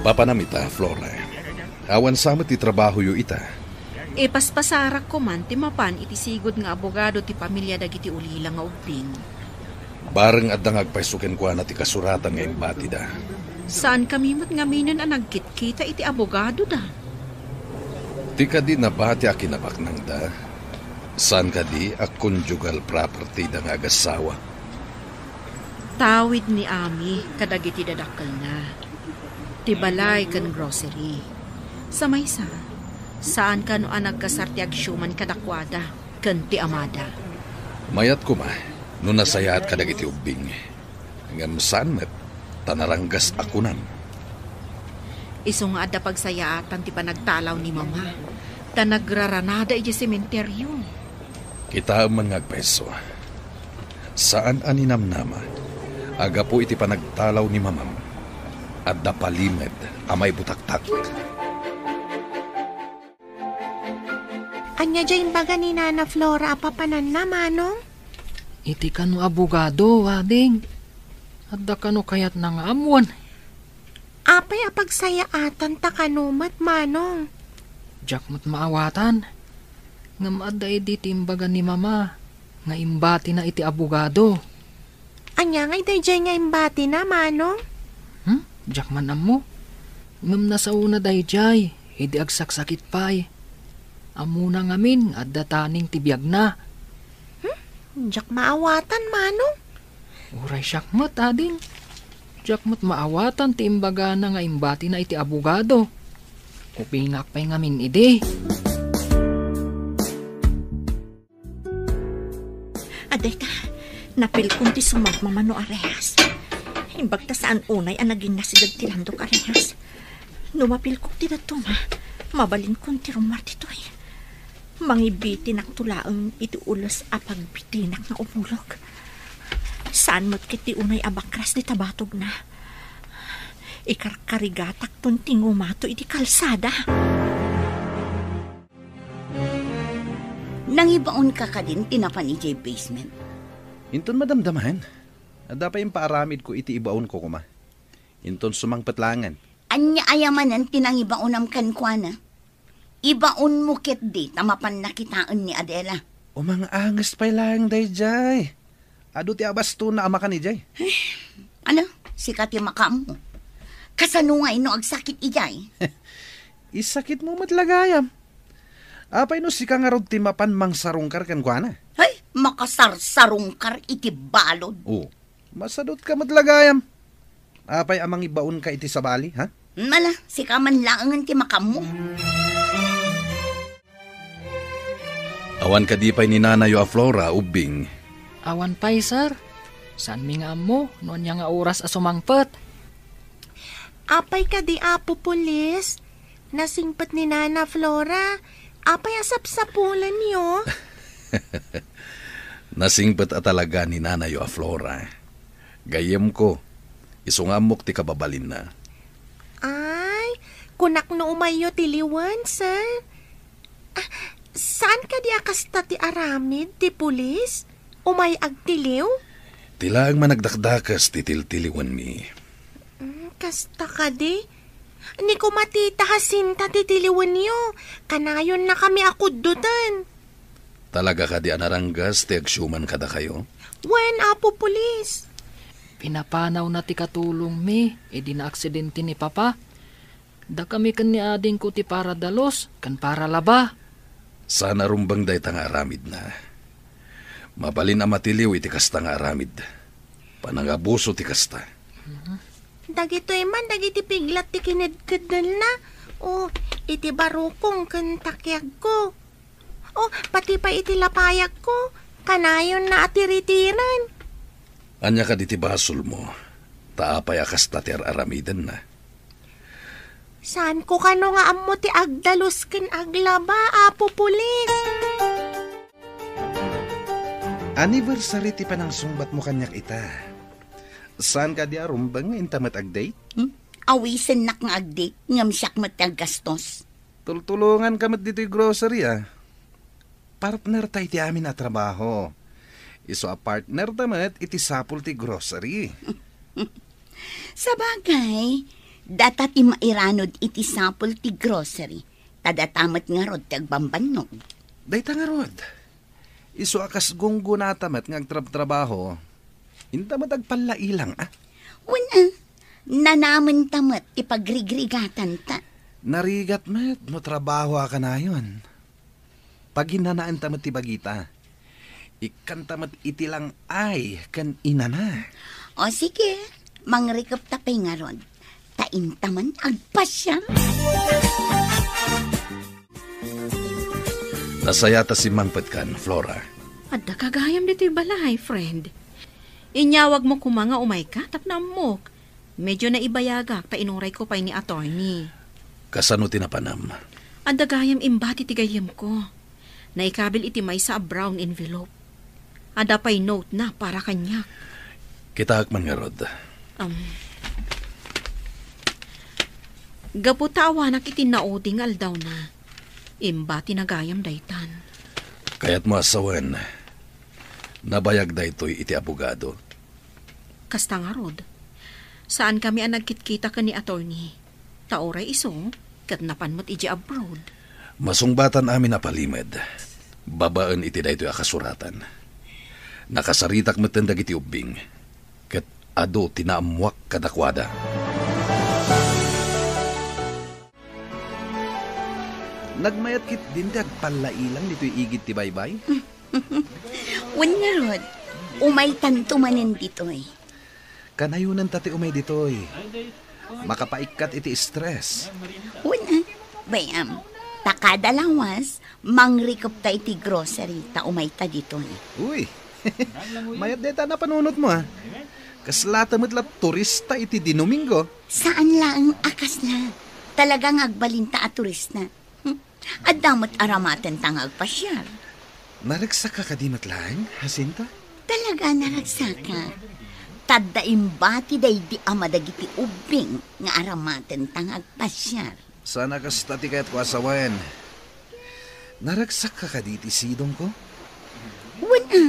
Papanam ita, Flora. Awan sa met ti trabahoyo ita. Ipaspasarakko man ti mapan iti sigud nga abogado ti pamilia dagiti ulila nga ubbing. Bareng adda nga agpayso kenkuana ti kasuratan nga imbatida. Saankami met ngaminen a nagkitkita iti abogadoda. Ti kadi nabati a kinabaknangda, saan kadi a conjugal property da nga agasawa. Tawid ni Ami kadagiti dadakkelna, ti balay ken grocery. Sa maysa, saan kano a nagkasar ti agsiuman kadakuada ken ti amada. Mayat koma no nasayaat kadagiti ubbing, ngem saan met ta naranggas a kunam. Isu nga adda pagsayaatan ti panagtalaw ni Mama, ta nagraranada idiay sementeryo. Kitaem man nga agpayso. Saan a ninamnama a gapu iti panagtalaw ni Mamam, adda palimed a maibutaktak. Ania diay imbaga ni Nana Flora a papananna, Manong? Iti kano abogado, ading. Adda kano kayatna nga ammoen? Apay a pagsayaatan ta kano met, Manong? Diak met maawatan. Ngem adda idi ti imbaga ni Mama nga imbatina iti abogado. Ania ngay daydiay nga imbatina, Manong? Hmm? Diak man ammo. Ngem nasaona daydiay, idi agsaksakit pay. Ammona ngamin nga adda taning ti biagna. Hmm? Diak maawatan, Manong. Uray siak met, ading. Diak met maawatan ti imbagana nga imbatina iti abogado. Kupingak pay ngamin idi. Adayta, napilkon ti sumagmamano a rehas. Imbag ta saan unay a naginnasideg ti landok a rehas. No mapilkok ti dadduma, mabalinkon ti rummuar ditoy. Mangibitinakto laeng iti ules a pagbitinak nga umulok. Saan met ket ti unay a bakras dita batogna. Ikarkarigatakton ti ngumato iti kalsada. Nangibaonka kadin ti napan idiay basement? Inton madamdamaen, adda pay impaaramidko iti ibaonko koma. Inton sumangpet laengen. Ania aya manen ti nangibaonam kenkuana? Ibaonmo ketdi ta mapanna kitaen ni Adela. Umang-anges pay laeng daydiay. Adu ti abastona a makan idiay. Ano? Sika ti makaammo. Kasano ngay no agsakit idiay? Isakitmo met la gayam. Apay no sika ngarud ti mapan mangsarungkar kenkuana? Ay, makasarsarungkar iti balud. Oh, masadutka met la gayam. Apay a mangibaonka iti sabali, ha? Mala, sika man laengen ti makaammo. Awan kadi pay ni nanayo a Flora, Ubbing? Awan pay, sir. Saanmi nga ammo no ania nga oras a sumangpet. Apay kadi, Apo Pulis? Nasingpet ni Nana Flora. Apay a sapsapulenyo? Nasingpet a talaga ni nanayo a Flora. Gayyemko, isu nga ammok ti kababalinna. Ay, kunak no umayyo tiliwen, sir. Ah, saan kadi a kasta ti aramid ti pulis? Umay agtiliw? Ti laeng managdakdakes ti tiltiliwenmi. Mm, kasta kadi? Ni kumatita Jacinta ti tiliwenyo. Kanayonnakami a kuddoten. Talaga kadi a naranggas ti agsiuman kadakayo? Wen, Apo Pulis. Pinapanawna ti katulongmi idi naaksidente ni Papa. Dakami ken ni adingko ti para dalus ken para laba. Saan a rumbeng dayta nga aramidna. Mabalin a matiliw iti kasta nga aramid. Panangabuso ti kasta. Dagitoy man dagiti piglat ti kinedkeddelna. O, iti barukong ken takiagko. O, pati pay iti lapayagko, kanayonna a tiritiren. Ania kadi ti basolmo? Ta apay a kasta ti ar-aramidenna? Saanko kano nga ammo ti agdalus ken aglaba, Apo Pulis? Anniversary ti panangsungbatmo kaniak ita. Saan kadi a rumbeng nga inta met agdate? Hmm? Awisennak nga agdate, ngem siak met ti aggastos. Tultulonganka met ditoy grocery, a. Partner ta iti amin a trabaho. Isu a partner ta met iti sapul ti grocery. Sabagay, data ti mairanod iti sapul ti grocery, ta data met ngarud ti agbambannog. Dayta ngarud, isu a kas gunggonata met nga agtrabtrabaho, inta met agpallailang, a? Wen, a, nanamenta met ti pagrigrigatanta. Narigat met no trabaho a kanayon. Paginanaenta met ti bagita. Ikkanta met iti lang-ay ken inana. O sige, mangrikupta pay ngarud. Ta inta man agpasiar. Nasaya ta simmangpetkan, Flora. Adda ka gayam ditoy balay, friend. Inyawagmo koma nga umayka tapno ammok. Medyo naibayagak ta inurayko pay ni attorney. Kasano ti napanam? Adda gayam imbati ti gayyemko. Naikabil iti maysa a brown envelope. Adda pay note na para kaniak. Kitaek man ngarud. Um, gapu ta awanak iti naudi nga aldawna, imbatina gayam daytan. Kayatmo a sawen, nabayag daytoy iti abogado. Kasta ngarud, saankami a nagkitkita ken ni attorney. Ta uray isu, ket napan met idiay abroad. Masungbatan amin a palimed, babaen iti daytoy a kasuratan. Nakasaritak metten dagiti ubbing, ket adu ti naammoak kadakuada. Nagmayat ketdin ti agpallailang ditoy igid ti baybay? Wen ngarud, umaytanto manen ditoy. Kanayonenta ti umay ditoy. Makapaikkat iti stress. Wen, a, bay-am, ta kada lawas, mangrikupta iti grocery ta umayta ditoy. Uy, mayat dayta a napanunotmo, a. Kaslata met la turista iti Dinomingo. Saan laeng a kasla. Talaga nga agbalinta a turista. Hmm? Adda met aramatenta nga agpasiar. Naragsakka kadi met laeng, Jacinta? Talaga naragsakak. Ta adda imbati daydi ama dagiti ubbing nga aramatenta nga agpasiar. Saan a kasta ti kayatko a sawen. Naragsakka kadi iti sidongko? Wen, a.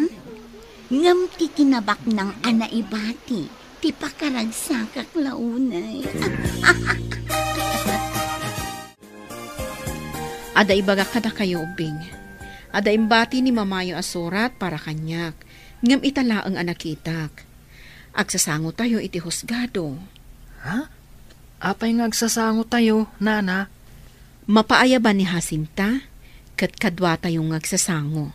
Ngem ti kinabaknang a naibati, ti pakaragsakak la unay. Adda ibagak kadakayo, Ubbing. Adda imbati ni Mamayo a surat para kaniak, ngem ita laeng a nakitak. Agsasangotayo iti husgado. Ha? Apay nga agsasangotayo, Nana? Mapaayaban ni Jacinta, ket kaduatayo nga agsasango.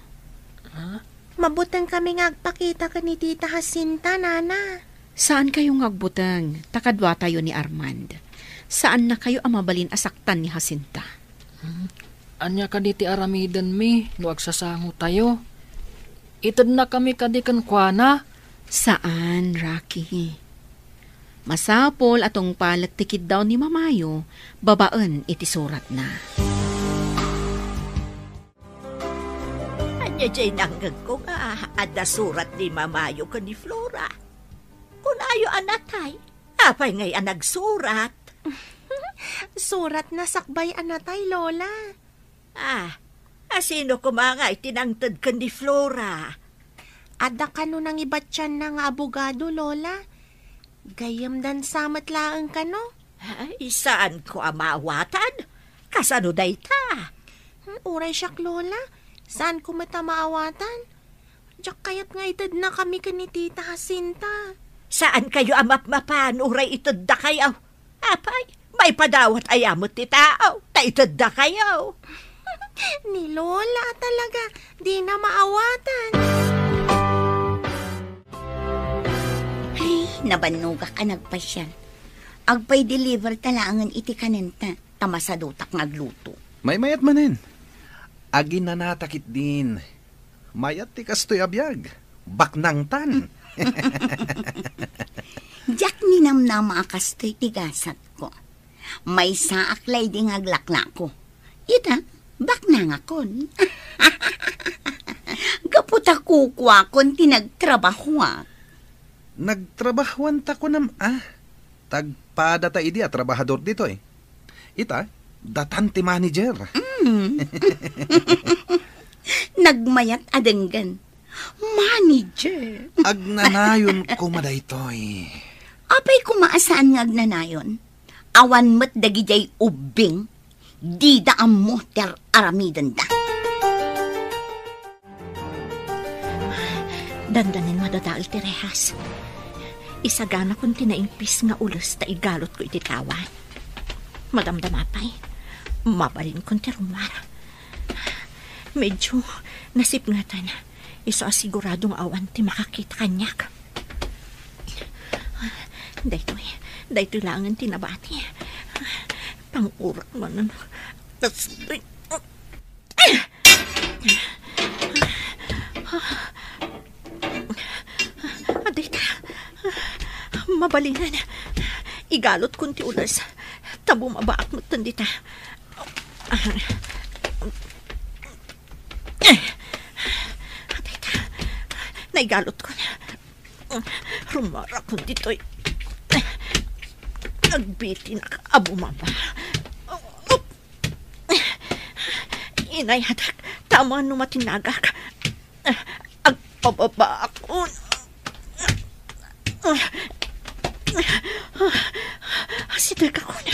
Ha? Mabuteng kami nga agpakita ken ni Tita Jacinta, Nana. Saankayo nga agbuteng, ta kaduatayo ni Armand. Saannakayo a mabalin a saktan ni Jacinta. Hmm. Ania kadi ti aramidenmi no agsasangotayo? Itednakami kadi kenkuana? Saan, Rocky. Masapul a tungpalek ti kiddaw ni Mamayo babaen iti suratna. Ania jay nangngegko nga adda surat ni Mamayo ken ni Flora? Kunayo a natay. Apay ngay a nagsurat? Suratna sakbay a natay, Lola. Ah, asino koma nga iti nangted ken ni Flora? Adda kano nangibatianna nga abogado, Lola. Gayyemdan sa met laeng kano. Ay, saanko a maawatan? Kasano dayta? Hmm, uray siak, Lola. Saanko met a maawatan. Diak kayat nga itednakami ken ni Tita Jacinta. Saankayo a mapmapan uray iteddakayo? Apay, maipadawat aya met ti tao, ta iteddakayo. Ni Lola talaga, dina maawatan. Ay, nabannogak a nagpasiar. Agpay-deliver ta laengen iti kanenta, ta masadutak nga agluto. Maymayat manen. Aginanata ketdin. Mayat ti kastoy a biag. Baknangtan. Diak ninamnama a kastoy ti gasatko. Maysaak laydi nga aglaklako. Ita, baknangakon. Gapu ta kukuakon ti nagtrabahoak. Nagtrabahoanta kunam a? Tagpadata idi a trabahador ditoy. Ita, datan ti manager. Mm. Nagmayat a denggen. Manager. Agnanayon koma daytoy. Apay koma a saan nga agnanayon? Awan met dagidiay ubbing. Dida ammo ti ar-aramidenda. Dandanin madadael ti rehas. Isaganakon ti naimpis nga ules ta igalotko iti tawa. Madamdama pay, mabalinkon ti rummuar. Medyo nasipngetan. Isu a sigurado nga awan ti makakita kaniak. Daytoy, daytoy laengen ti nabati. Pangurak manen. Adda ita. Mabalinen. Igalotkon ti ules. Ta bumabaak metten dita. Adda ita. Naigalotkon. Rummuarakon ditoy. Agbitinak a bumaba. Inayat, ta amangan no matinagak. Agpababaakon. Asidegakon.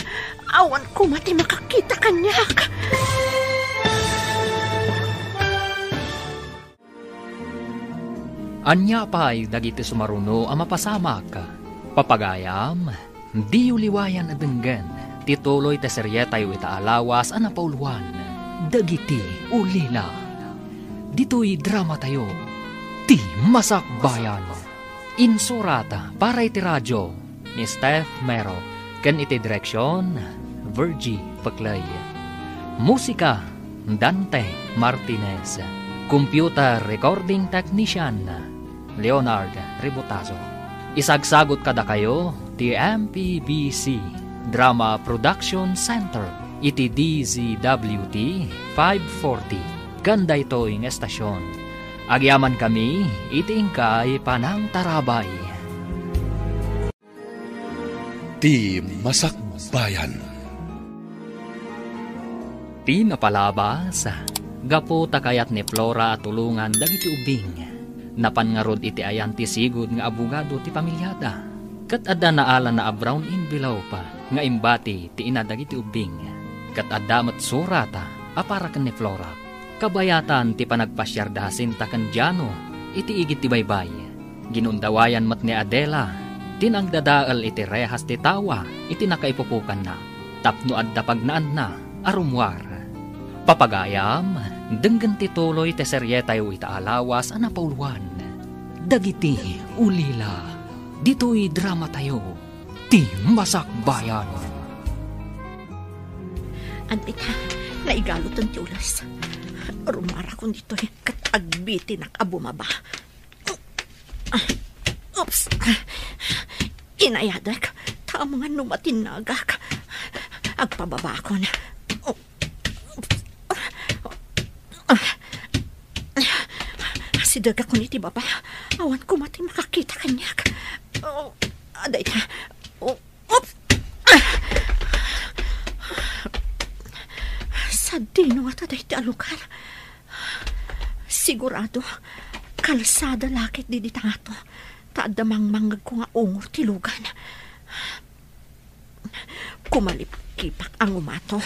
Awan koma ti makakita kaniak. Ania pay dagiti sumaruno a mapasamak? Papagayam, diyo liwayan a denggen ti tuloy ti serietayo ita a lawas a napauloan, Dagiti Ulila. Ditoy dramatayo, Ti Masakbayan. Insurat para iti radio, ni Steph Mero, ken iti direksion, Virgie Peclay. Musika, Dante Martinez. Computer recording technician, Leonard Ributazo. Isagsagut kadakayo ti M P B C Drama Production Center iti D Z W T five forty, ken daytoy nga estasion. Agyamankami iti inkay panangtarabay. Ti Masakbayan. Ti napalabas, gapu ta kayat ni Flora a tulongan dagiti ubbing, napan ngarud iti ayan ti sigud nga abogado ti pamiliada. Ket adda naalana a brown envelope nga imbati ti ina dagiti ubbing. Ket adda met surata a para ken ni Flora. Kabayatan ti panagpasiar da Jacinta ken Jano iti igid ti baybay. Ginundawayan met ni Adela ti nangdadael iti rehas ti tawa iti nakaipupokanna tapno adda pagnaanna a rummuar. Papagayam, denggen ti tuloy ti serietayo ita a lawas a napauluan, Dagiti Ulila. Ditoy dramatayo, ti Masakbayan. Adda ita, naigalutan ti ulas. Rummuarakon ditoy ket agbitinak a bumaba. Oops! Inayadek, ta amangan no matinnagak. Agpababakon. Oops! Sidegakon iti baba. Awan koma ti makakita kaniak. Oh, adda ita. Oh, oops! Sadino ngata daytoy a lugar? Sigurado, kalsada la ket dita ngato, ta adda mangmangngegko nga ungor ti lugan. Kumalipkipak a ngumato.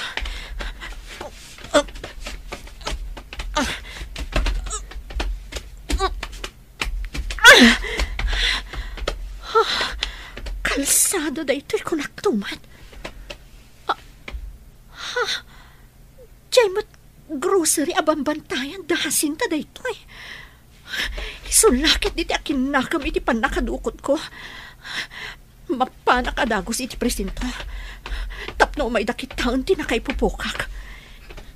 Kalsada daytoy, kunakto met. Ah, ha? Diay met grocery a bambantayan da Jacinta daytoy. Isu la ket ditoy a kinnakam iti pannakadukotko. Mapanak a dagus iti presinto tapno umayda kitaen ti nakaipupokak.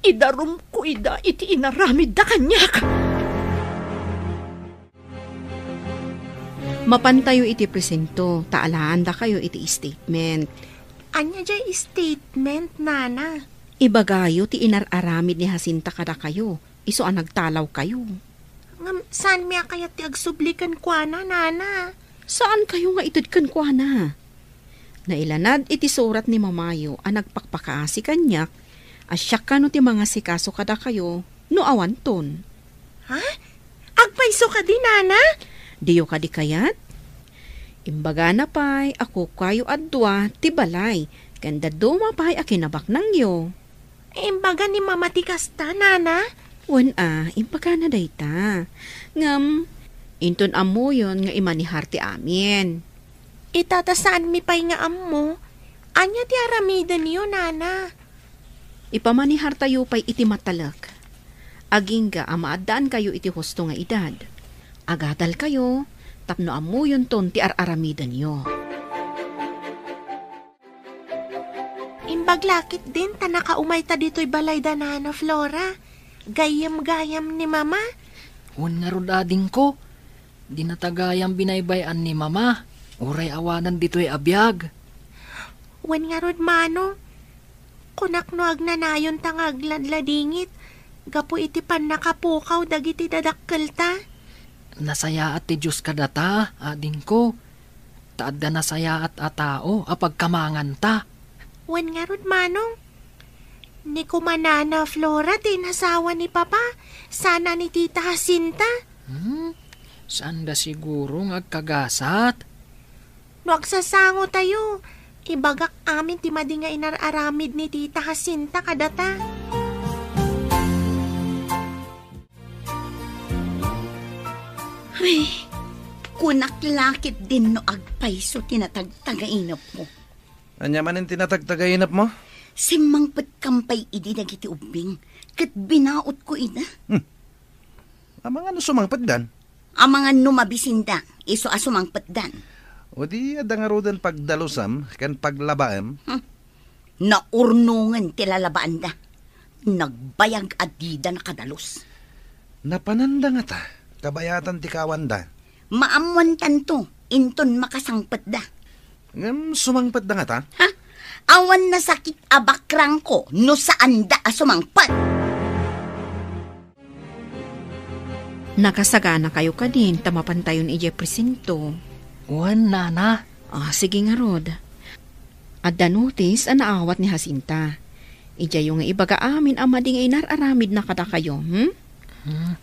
Idarumko ida iti inaramidda kaniak. Mapantayo iti presinto ta alaandakayo iti statement. Ania diay statement, Nana? Ibagayo ti inar-aramid ni Jacinta kadakayo, isu a nagtalawkayo. Ngem saanmi a kayat ti agsubli kenkuana, Nana. Saankayo nga ited kenkuana? Nailanad iti surat ni Mamayo a nagpakpakaasi kaniak a siak kano ti mangasikaso kadakayo no awanton. Ha? Agpayso kadi, Nana? Diyo kadi kayat? Imbagana pay a kukuayo a dua ti balay ken dadduma pay a kinabaknangyo. Imbaga ni Mama ti kasta, Nana? Wen a, imbagana dayta. Ngem, inton ammoyon nga imanihar ti amin. Ita ta saanmi pay nga ammo, ania ti aramidenyo, Nana? Ipamanihartayo pay iti matalek. Agingga a maaddaankayo iti husto nga edad. Agadalkayo tapno ammoyonton ti ar-aramidenyo. Imbag la ketdin ta nakaumayta ditoy balay da Nana Flora. Gayyem gayam ni Mama. Wen ngarud, adingko, dinata gayam binaybay-an ni Mama, uray awanan ditoy a biag. Wen ngarud, Manong, kunak no agnanayonta nga agladladingit gapu iti pannakapukaw dagiti dadakkelta. Nasayaat ti Dios kadata, adingko. Ta adda nasayaat a tao a pagkamanganta. Wen ngarud, Manong, ni koma Nana Flora ti inasawa ni Papa, sana ni Tita Jacinta. Hmm? Saanda siguro nga agkagasat? No agsasangotayo, ibagak amin ti madi nga inar-aramid ni Tita Jacinta kadata. Ay, kunak la ketdin no agpayso ti natagtagainepmo. Ania manen ti natagtagainepmo? Simmangpetkam pay idi dagiti ubbing, ket binaotko ida. Hmm. Amangan no sumangpetdan? Amangan no mabisinda, isu a sumangpetdan. O di adda ngaruden pagdalusam ken paglabaem? Hmm. Naurnongen ti lalabaanda. Nagbayag a dida nakadalus. Napananda ngata, kabayatan ti kawanda. Maammoantanto, inton makasangpetda. Ngem sumangpetda ngata? Ha? Awan nasakit a bakrangko no saanda a sumangpet. Nakasaganakayo kadin ta mapantayon idiay presinto? Wen, Nana. Ah, sige ngarud. Adda notis a naawat ni Jacinta. Idiayo nga ibaga amin a madi nga inar-aramidna kadakayo, hmm? Hmm.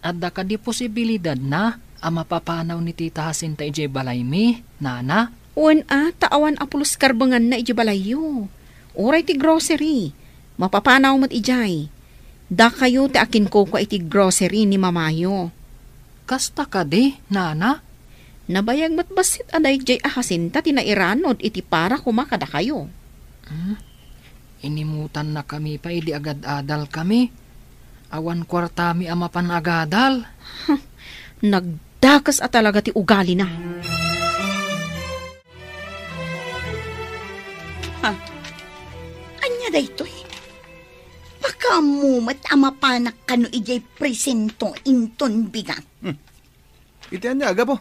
Adda kadi posibilidadna a mapapanaw ni Tita Jacinta idiay balaymi, Nana? Wen a, ta awan a pulos karbenganna idiay balayyo. Uray ti grocery. Mapapanaw met idiay. Dakayo ti akinkukua iti grocery ni mamayo. Kasta kadi, nana? Nabayag met bassit a daydiay a Jacinta ti nairanud iti para koma kadakayo. Hmm? Inimutannakami pay idi agad-adalkami. Awan kuartami a mapan agadal. Nagdakes a talaga ti ugalina. Ha? Ania daytoy? Pakaammo met a mapanak kano idiay presinto inton bigat. Hmm. Iti ania, Gapo?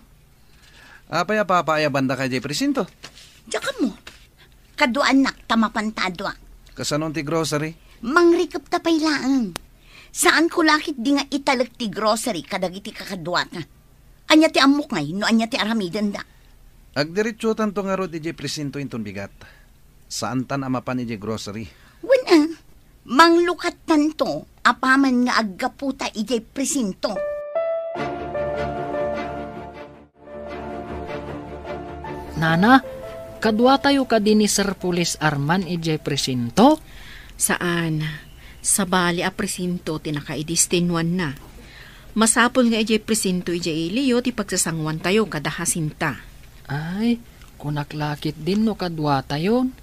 Apay a papaayabandaka idiay presinto? Diak ammo. Kaduaannak ta mapanta a dua. Kasano ti grocery? Mangrikepta pay laeng. Saanko la ketdi nga italek ti grocery kadagiti kakaduata. Ania ti ammok ngay no ania ti aramidenda? Agdiretsotanto ngarud idiay presinto inton bigat. Saantan a mapan idiay grocery. Wen a, manglukattanto apaman nga aggaputa idiay presinto. Nana, kaduatayo kadi ni Sir Police Arman idiay presinto? Saan. Sabali a presinto ti nakaidestinuanna. Masapul nga idiay presinto idiay iliyo ti pagsasanguantayo kada Jacinta. Ay, kunak la ketdin no kaduatayon.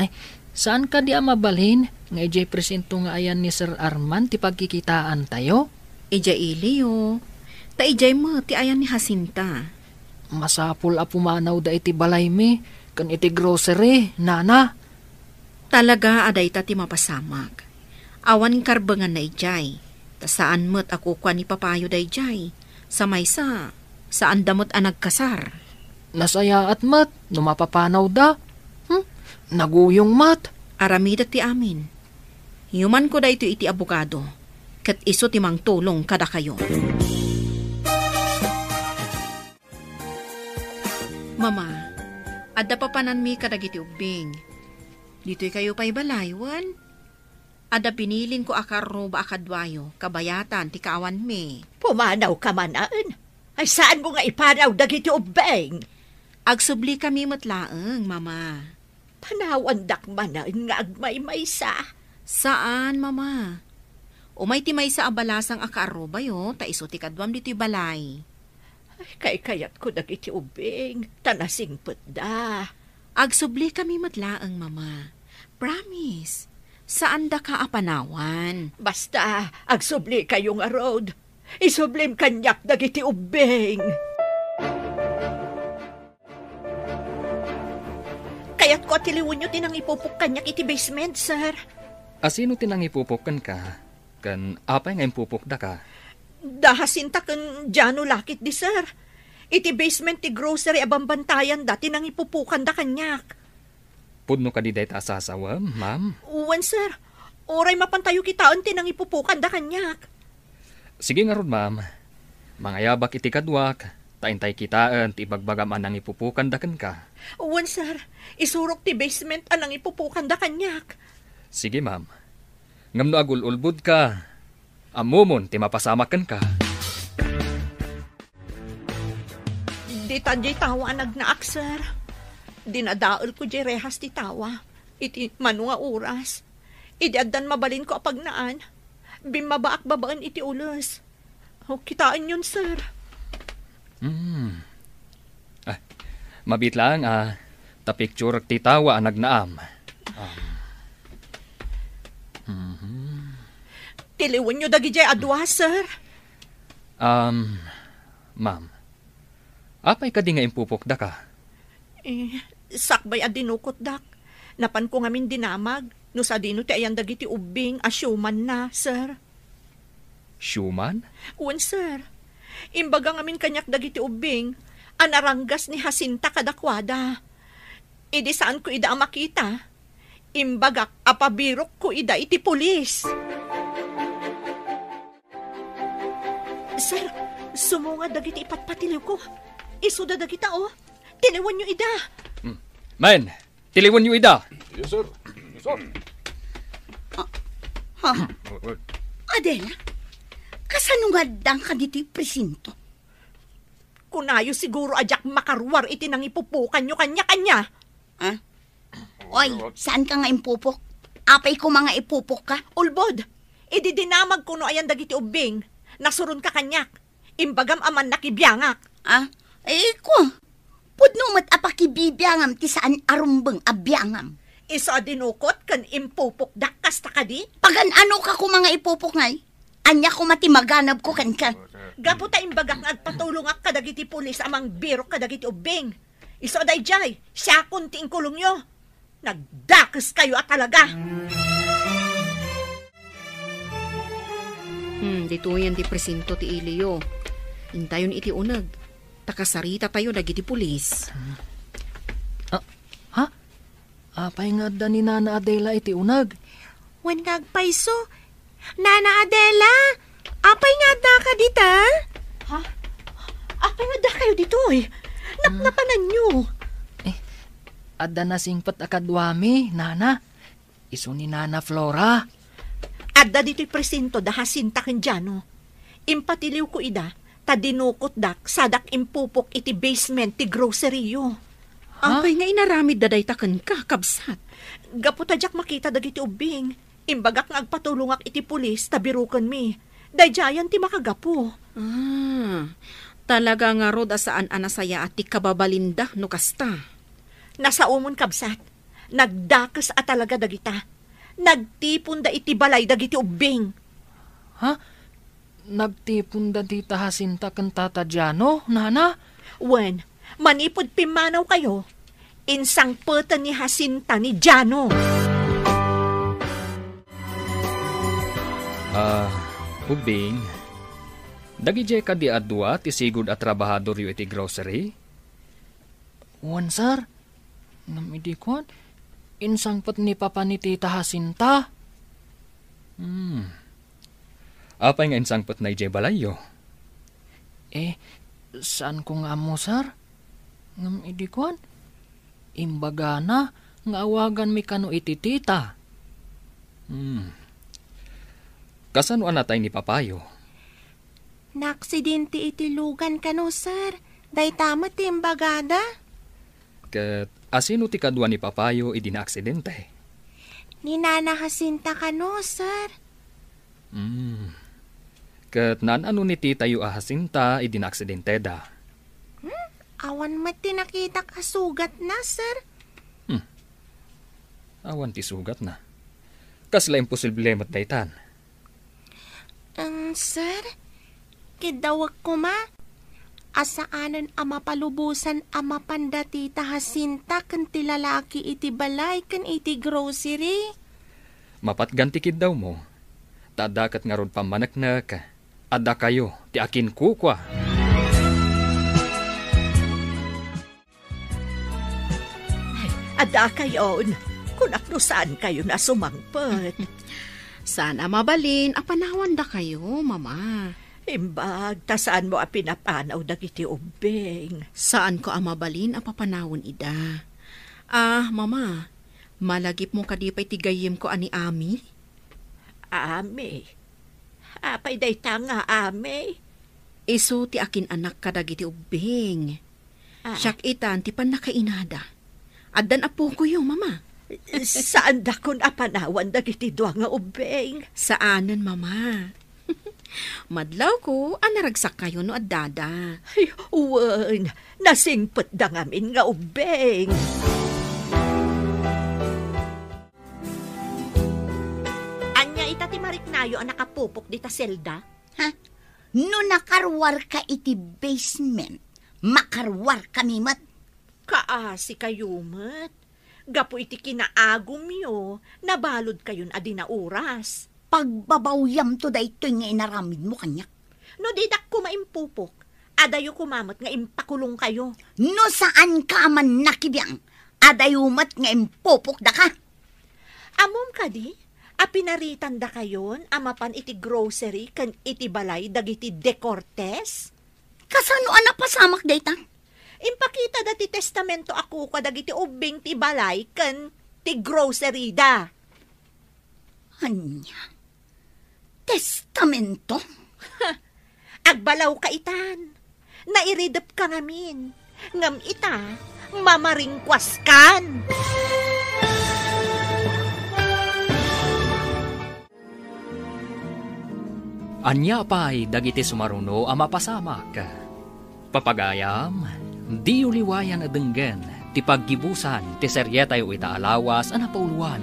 Ay, saan kadi a mabalin nga idiay presinto nga ayan ni Sir Arman ti pagkikitaantayo? Idiay iliyo. Ta idiay met ti ayan ni Jacinta. Masapul a pumanawda iti balaymi ken iti grocery, nana. Talaga a dayta ti mapasamak. Awan karbenganna idiay, ta saan met a kukua ni papayo daydiay. Sa maysa, saanda met a nagkasar. Nasayaat met no mapapanawda. Hmm? Naguyong met. Aramidek ti amin. Yumanko daytoy iti abogado, ket isu ti mangtulong kadakayo. Mama, adda papananmi kadagiti ubbing. Ditoy kayo pay balay, wen? Adda binilinko a karruba a kaduayo, kabayatan ti kaawanmi. Pumanawka manen? Ay, saanmo nga ipanaw dagiti ubbing? Agsublikami met laeng, Mama. Panawandak manen nga agmaymaysa? Saan, Mama. Umay ti maysa a balasang a kaarrubayo, ta isu ti kaduam ditoy balay. Ay, kaykayatko dagiti ubbing, ta nasingpetda. Agsublikami met laeng, Mama. Promise, saandaka a panawan. Basta, agsublikayo ngarud. Isublim kaniak dagiti ubbing. Kayatko a tiliwenyo ti nangipupok kaniak iti basement, sir. A sino ti nangipupok kenka? Ken apay nga impupokdaka? Da Jacinta ken Jano la ketdi, sir. Iti basement ti grocery a bambantayanda ti nangipupokanda kaniak. Pudno kadi dayta a sasawem, ma'am? Wen, sir. Uray mapantayo kitaen ti nangipupokanda kaniak. Sige ngarud, ma'am. Mangayabak iti kaduak, ta intay kitaen ti ibagbagam a nangipupokanda kenka. Wen, sir. Isurok ti basement a nangipupokanda kaniak. Sige, ma'am. Ngem no agul-ulbodka, ammomon ti mapasamak kenka. Dita diay tawa a nagnaak, sir. Dinadaelko diay rehas ti tawa iti mano nga oras. Idi addan mabalinko a pagnaan, bimmabaak babaen iti ules. O, kitaenyon, sir. Hmm. Ah, mabiit laeng a ta picture ti tawa a nagnaam. Um, mhm. Tiliwenyo dagidiay a dua, sir. Um, ma'am, apay kadi nga impupokdaka? Eh, sakbay a dinukotdak, napanko ngamin dinamag no sadino ti ayan dagiti ubbing a siumanna, sir. Siuman? Wen, sir. Imbaga ngamin kaniak dagiti ubbing a naranggas ni Jacinta kadakuada. Idi saanko ida a makita, imbagak a pabirokko ida iti pulis. Sir, sumunga dagiti ipatpatiliwko. Isuda dagita, oh. Tiliwenyo ida. Hmm. Men, tiliwenyo ida. Yes, sir. Yes, sir. Ah, ha? Adela, kasano nga addanka ditoy presinto? Kunayo siguro a diak makaruar iti nangipupokanyo kaniak, ania? Ah? Oy, saanka nga impupok? Apay koma nga ipupokka? Ulbod, idi dinamagko no ayan dagiti ubbing, nasuronka kaniak. Imbagam a mannakibiangak. Ah? Eh, ko. Pudno met a pakibibiangam ti saan a rumbeng a biangam. Isu a dinukot ken impupokdak kasta kadi? Pagan-anoka koma nga ipupok ngay? Ania koma ti maganabko kenka? Gapu ta imbagak nga agpatulongak kadagiti pulis a mangbirok kadagiti ubbing. Isu a daydiay, siakon ti inkulongyo. Nagdakeskayo a talaga. Hmm, ditoyen ti presinto ti iliyo. Intayon iti uneg. Ta kasaritatayo dagiti pulis. Ah, ha? Apay nga adda ni Nana Adela iti uneg? Wen nga agpayso. Nana Adela, apay nga addaka dita? Ha? Apay nga addakayo ditoy? Napnapananyo. Eh, adda nasingpet a kaduami, Nana. Isu ni Nana Flora. Adda ditoy presinto da Jacinta ken Jano. Impatiliwko ida, ta dinukotdak sadak impupok iti basement ti grocery-yo. Ha? Apay nga inaramidda dayta kenka, kabsat? Gapu ta diak makita dagiti ubbing, imbagak nga agpatulongak iti pulis ta birokenmi. Daydiayen ti makagapu. Ah, talaga ngarud a saan a nasayaat ti kababalinda no kasta. Nasaomon, kabsat. Nagdakes a talaga dagita. Nagtiponda iti balay dagiti ubbing. Ha? Nagtiponda dita Jacinta ken Tata Jano, Nana? Wen, manipud pimmanawkayo, insangpeten ni Jacinta ni Jano. Ah, ubbing, dagidiay kadi a dua ti sigud a trabahadoryo iti grocery? Wen, sir. Ngem idi kuan, insangpet ni Papa ni Tita Jacinta. Hmm. Apay nga insangpetna idiay balayyo? Eh, saanko nga ammo, sir. Ngem idi kuan, imbagana nga awaganmi kano iti tita. Hmm. Kasano a natay ni papayo? Naaksidente iti lugan kano, sir. Dayta met ti imbagada. Ket asino ti kadua ni papayo idi naaksidente? Ni Nana Jacinta kano, sir. Hmm. Ket naan-ano ni titayo a Jacinta idi naaksidenteda? Hmm? Awan met ti nakitak a sugatna, sir. Hmm. Awan ti sugatna. Kasla imposible met daytan. Em, sir, kiddawek koma a saanen a mapalubosan a mapan da Tita Jacinta ken ti lalaki iti balay ken iti grocery. Mapatgan ti kiddawmo, ta adda ket ngarud pammaneknek, addakayo ti akinkukua. Addakayon, kunak no saankayon a sumangpet. Saan a mabalin a panawandakayo, Mama. Imbag ta saanmo a pinapanaw dagiti ubbing. Saanko a mabalin a papanawen ida. Ah, Mama, malagipmo kadi pay ti gayyemko a ni Ami? Ami? Apay dayta nga Ami? Isu ti akin-anak kadagiti ubbing. Ah. Siak itan ti pannakainada. Addan appokoyo, Mama. Saandakon a panawan dagiti dua nga ubbing. Saanen, Mama. Madlawko a naragsakkayo no addada. Ay, wen, nasingpetda ngamin nga ubbing. Ania ita ti mariknayo a nakapupok dita selda? Ha? No nakaruarka iti basement, makaruarkami met. Kaasikayo met. Gapu iti kinaagumyo, nabaludkayon a di nauras. Pagbabawyamto daytoy nga inaramidmo kaniak. No didak koma impupok, adayo koma met nga impakulongkayo. No saanka a mannakibiang, adayo met nga impupokdaka. Ammom kadi a pinaritandakayon a mapan iti grocery ken iti balay dagiti De Cortes? Kasano a napasamak dayta? Impakitada ti testamento a kukua dagiti ubbing ti balay ken ti grocery da. Ania? Testamento? Agbalawka itan. Nairidepka ngamin, ngem ita, mamaringkuaskan. Ania pay dagiti sumaruno a mapasamak? Papagayam, diyo liwayan a denggen ti paggibusan ti serietayo ita a lawas a napauluan,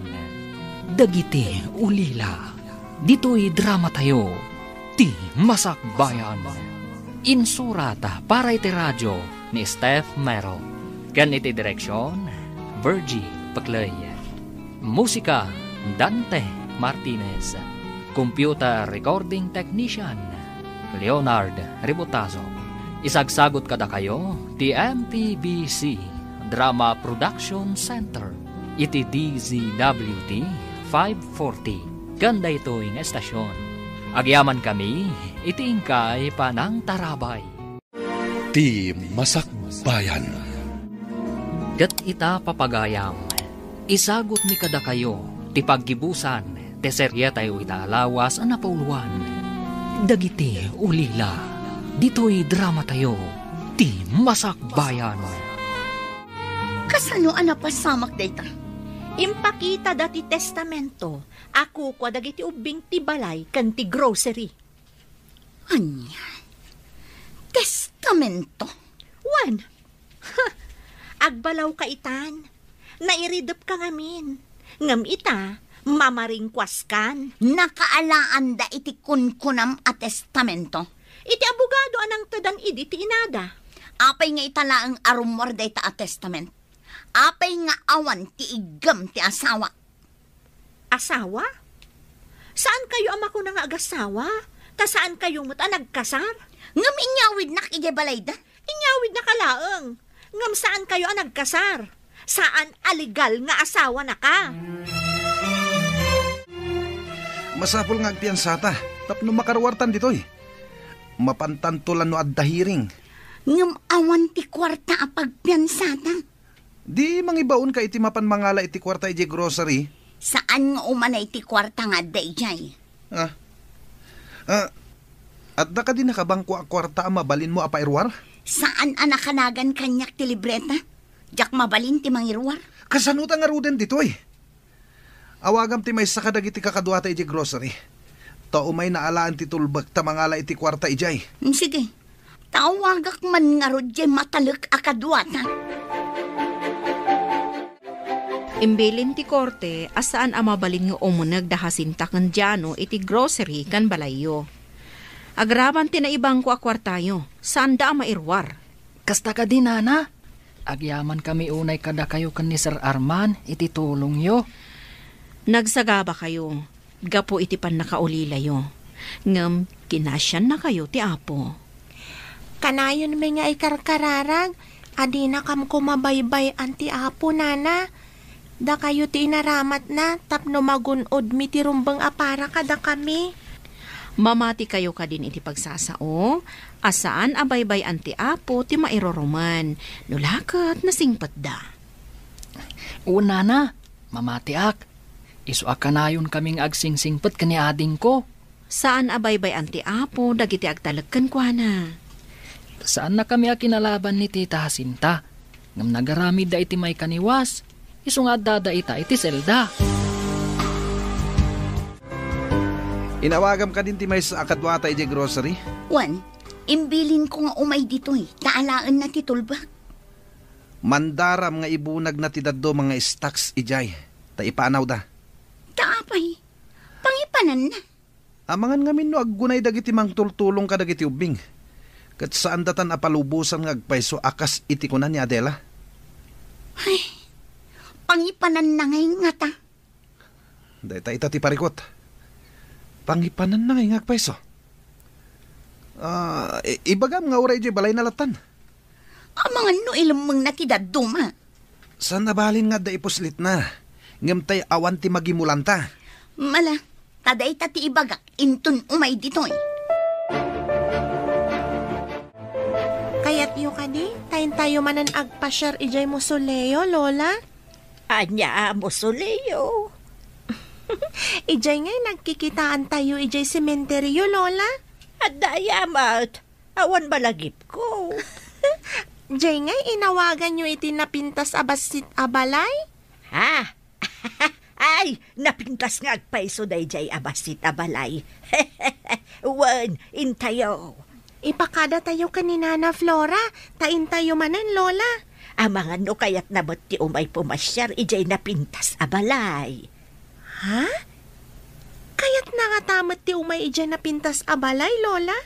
Dagiti Ulila. Ditoy dramatayo, Ti Masakbayan. Insurat para iti radio ni Steph Mero. Ken iti direksion, Virgie Paclay. Musika, Dante Martinez. Computer recording technician, Leonard Ributazo. Isagsagot kadakayo ti M P B C Drama Production Center iti D Z W T five forty. Ken daytoy nga estasion, agyamankami iti inkay panangtarabay. Ti Masakbayan. Ket ita, papagayam, isagutmi kadakayo ti paggibusan ti serietayo ita a lawas a napauluan, Dagiti Ulila. Ditoy dramatayo, Ti Masakbayan. Kasano a napasamak dayta? Impakitada ti testamento a kukua dagiti ubbing ti balay ken ti grocery. Ania? Testamento? Wen. Ha! Agbalawka itan. Nairidepka ngamin. Ngem ita, mamaringkuaskan. Nakaalaanda iti kunkunam a testamento? Iti abogado a nangtedan idi ti inada. Apay nga ita laeng a rummuar dayta a testament? Apay nga awan ti iggem ti asawa? Asawa? Saankayo a makuna nga agasawa, ta saankayo met a nagkasar? Ngem inyawidnak idiay balayda. Inyawidnaka laeng, ngem saankayo a nagkasar. Saan a legal nga asawanaka. Masapul nga agpiansata tapno makaruartan ditoy. Mapantanto la no adda hearing. Ngem awan ti kuarta a pagpiansata. Di mangibaonka iti mapan mangala iti kuarta idiay grocery? Saan nga umanay ti kuarta nga adda idiay. Ah. Ah, adda kadi nakabangko a kuarta a mabalinmo a pairuar? Saan a nakanagan kaniak ti libreta? Diak mabalin ti mangiruar. Kasano ta ngaruden ditoy? Awagam ti maysa kadagiti kakaduata idiay grocery. Ta umay naalaen ti tulbek ta mangala iti kuarta idiay. Mm, sige. Ta awagak man ngarud diay matalek a kaduata. Imbilin ti korte a saan a mabalin nga umuneg da Jacinta ken Diano iti grocery ken balayyo. Agraman ti naibangko a kuartayo, saanda a mairuar. Kasta kadi, nana? Agyamankami unay kadakayo ken ni Sir Arman iti tulongyo. Nagsagabakayo gapu iti pannakaulilayo, ngem kinasiannakayo ti Apo. Kanayonmi nga ikarkararag a dinakam koma baybay-an ti Apo, nana. Dakayo ti inaramatna tapno magun-odmi ti rumbeng a para kadakami. Mamatikayo kadin iti pagsasao a saan a baybay-an ti Apo ti mairurumen, no la ket nasingpetda. Wen, nana, mamatiak. Isu a kanayonkami nga agsingsingpet ken ni adingko. Saan a baybay-an ti Apo dagiti agtalek kenkuana. Saannakami a kinalaban ni Tita Jacinta, ngem nagaramidda iti maikaniwas, isu nga addada ita iti selda. Inawagam kadin ti maysa a kaduata idiay grocery? Wen, imbilinko nga umay ditoy, ta alaenna ti tulbek. Mandaram nga ibunagna ti dadduma nga stocks idiay, ta ipaanawda. Ta apay, pangipananna. Amangan ngamin no aggunay dagiti mangtultulong kadagiti ubbing, ket saandatan a palubosan nga agpayso a kas iti kuna ni Adela. Ay, pangipananna ngay ngata. Dayta ita ti parikut. Pangipananna ngay nga agpayso. Ah, i-, ibagam nga uray diay balayna lattan. Amangan no ilemmengna ti dadduma. Saan a balin nga adda ipuslitna, ngem tay awan ti magimulanta. Mala, ta dayta ti ibagak inton umay ditoy. Kayatyo kadi, ta intayo manen agpasiar idiay mausoleo, Lola? Ania a mausoleo? Idiay ngay nagkikitaantayo idiay sementeryo, Lola? Adda aya met. Awan balagipko. Jay ngay inawaganyo iti napintas a bassit a balay? Ha? Ay, napintas nga agpayso dayjay a bassit a balay. Wen, intayo. Ipakadatayo ken ni Nana Flora, ta intayo manen, Lola. Amangan no kayatna met ti umay pumasiar idiay napintas a balay. Ha? Kayatna ngata met ti umay idiay napintas a balay, Lola?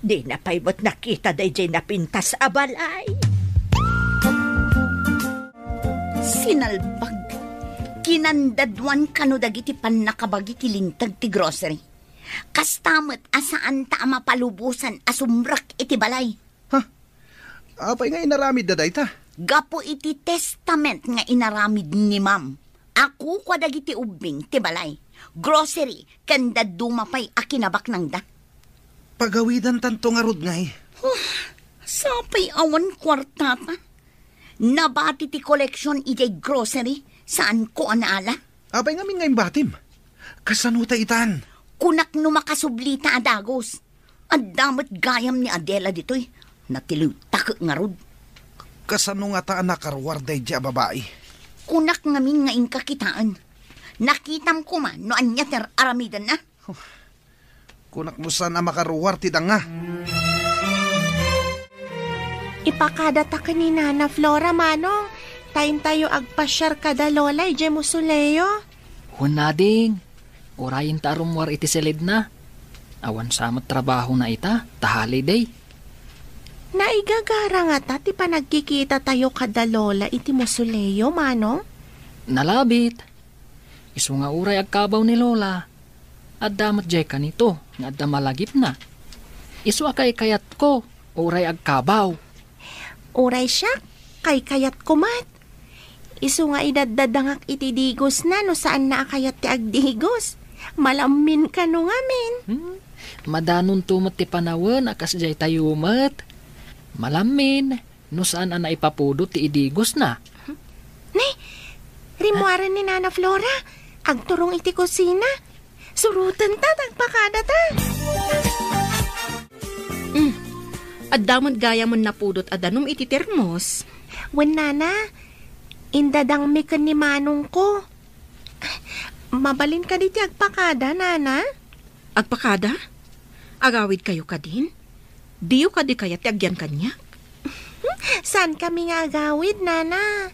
Dina pay met nakita dayjay napintas a balay. Sinalbag. Kinandaduan kano dagiti pannakabagi ti linteg ti grocery. Kasta met a saanta a mapalubosan a sumrek iti balay. Ha? Apay nga inaramidda dayta? Gapu iti testament nga inaramid ni Ma'am, a kukua dagiti ubbing ti balay, grocery, ken dadduma pay a kinabaknangda. Pagawidantanto ngarud ngay. Huh, sapay awan kuartata. Nabati ti koleksion idiay grocery, saanko a naala. Apay ngamin nga imbatim? Kasano ta itan? Kunak no makasublita a dagus. Adda met gayam ni Adela ditoy. Natiliwtak ngarud. Kasano ngata a nakaruar daydi a babai? Kunak ngamin nga inka kitaen. Nakitam koma no ania ti ar-aramidenna. Kunak no saan a makaruar ti danga. Ipakadata ken ni Nana Flora, Manong, ta intayo agpasiar kada Lola idiay Musuleo. Wen, ading, urayenta a rummuar iti silidna. Awan sa met trabahona ita, ta holiday. Naigagara ngata ti panagkikitatayo kada Lola iti Musuleo, Manong? Nalabit. Isu nga uray agkabaw ni Lola, adda met diay kanito nga adda malagipna. Isu a kaykayatko, uray agkabaw. Uray siak, kaykayatko met. Isu nga idaddadangak iti digosna no saanna a kayat ti agdigos. Malammin kano ngamin. Hmm? Madanonto met ti panawen a kasdiay tayo met. Malammin, no saan a naipapudot ti idigosna. Ne, rimmuaren ni Nana Flora. Agturong iti kusina. Surotenta, ta agpakadata. Mm. Adda met gayam a napudot a danum iti termos. Wen, Nana, indadangmi ken ni manongko. Mabalin kadi ti agpakada, Nana? Agpakada? Agawidkayo kadin? Diyo kadi kayat ti agyan kaniak? Saankami nga agawid, Nana.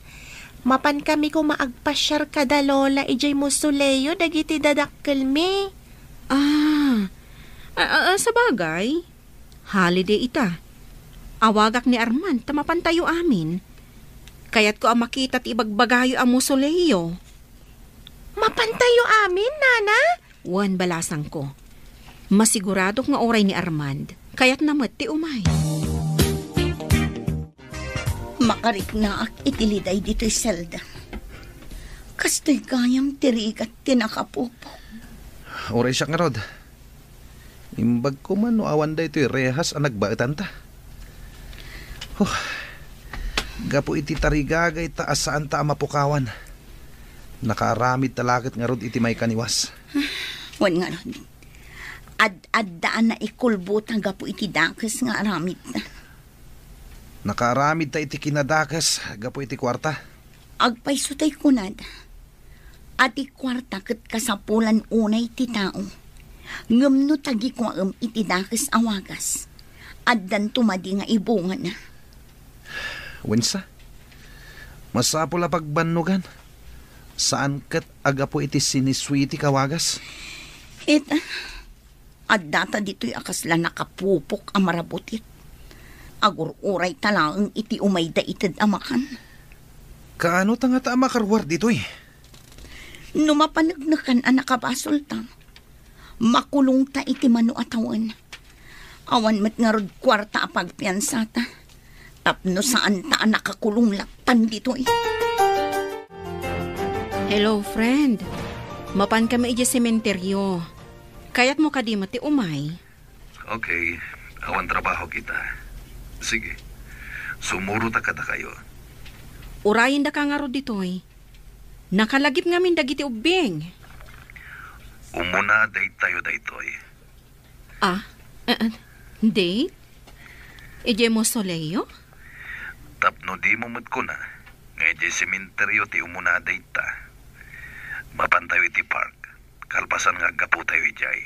Mapankami koma agpasiar kada Lola idiay Mausoleo dagiti dadakkelmi. Ah. Ah, ah, ah, sabagay. Holiday ita. Awagak ni Arman ta mapantayo amin. Kayatko a makita ti ibagbagayo a Mausoleo. Mapantayo amin, Nana? Wen, balasangko. Masiguradok nga uray ni Armand, kayatna met ti umay. Makariknaak iti liday ditoy selda. Kastoy gayam ti rigat ti nakapupok. Uray siak ngarud. Imbag koma no awan daytoy rehas a nagbaetanta. Huh. Gapu iti tarigagayta a saanta a mapukawan. Nakaaramidta la ket ngarud iti maikaniwas. Wen ngarud, ad-adda a naikulbota gapu iti dakes nga aramidta. Nakaaramidta iti kinadakes gapu iti kuarta. Agpayso tay kunada a ti kuarta ket kasapulan unay ti tao. Ngem no tagikuaem iti dakes a wagas, addanto madi nga ibungana. Wensa, masapul a pagbannogan. Saan ket a gapu iti sinisuitik a wagas? Ita, addata ditoy a kasla nakapupok a marabutit. Agur-urayta laeng iti umayda ited a makan. Kaano ta ngata a makaruar ditoy? No mapaneknekan a nakabasolta, makulongta iti mano a tawen. Awan met ngarud kuarta a pagpiansata. Tapno saanta a nakakulong lattan ditoy. Hello, friend. Mapan kami idiay sementeryo. Kayatmo kadi met ti umay? Okay. Awan trabaho kita. Sige. Sumurota kadakayo. Urayendaka ngarud ditoy. Nakalagip ngamin dagiti ubbing. Umuna daytayo daytoy. Ah, eh, eh, date? Idiay mausoleo? Tapno dimo met kuna nga idiay sementeryo ti umuna dayta. Mapantayo iti park, kalpasan nga aggapotayo idiay.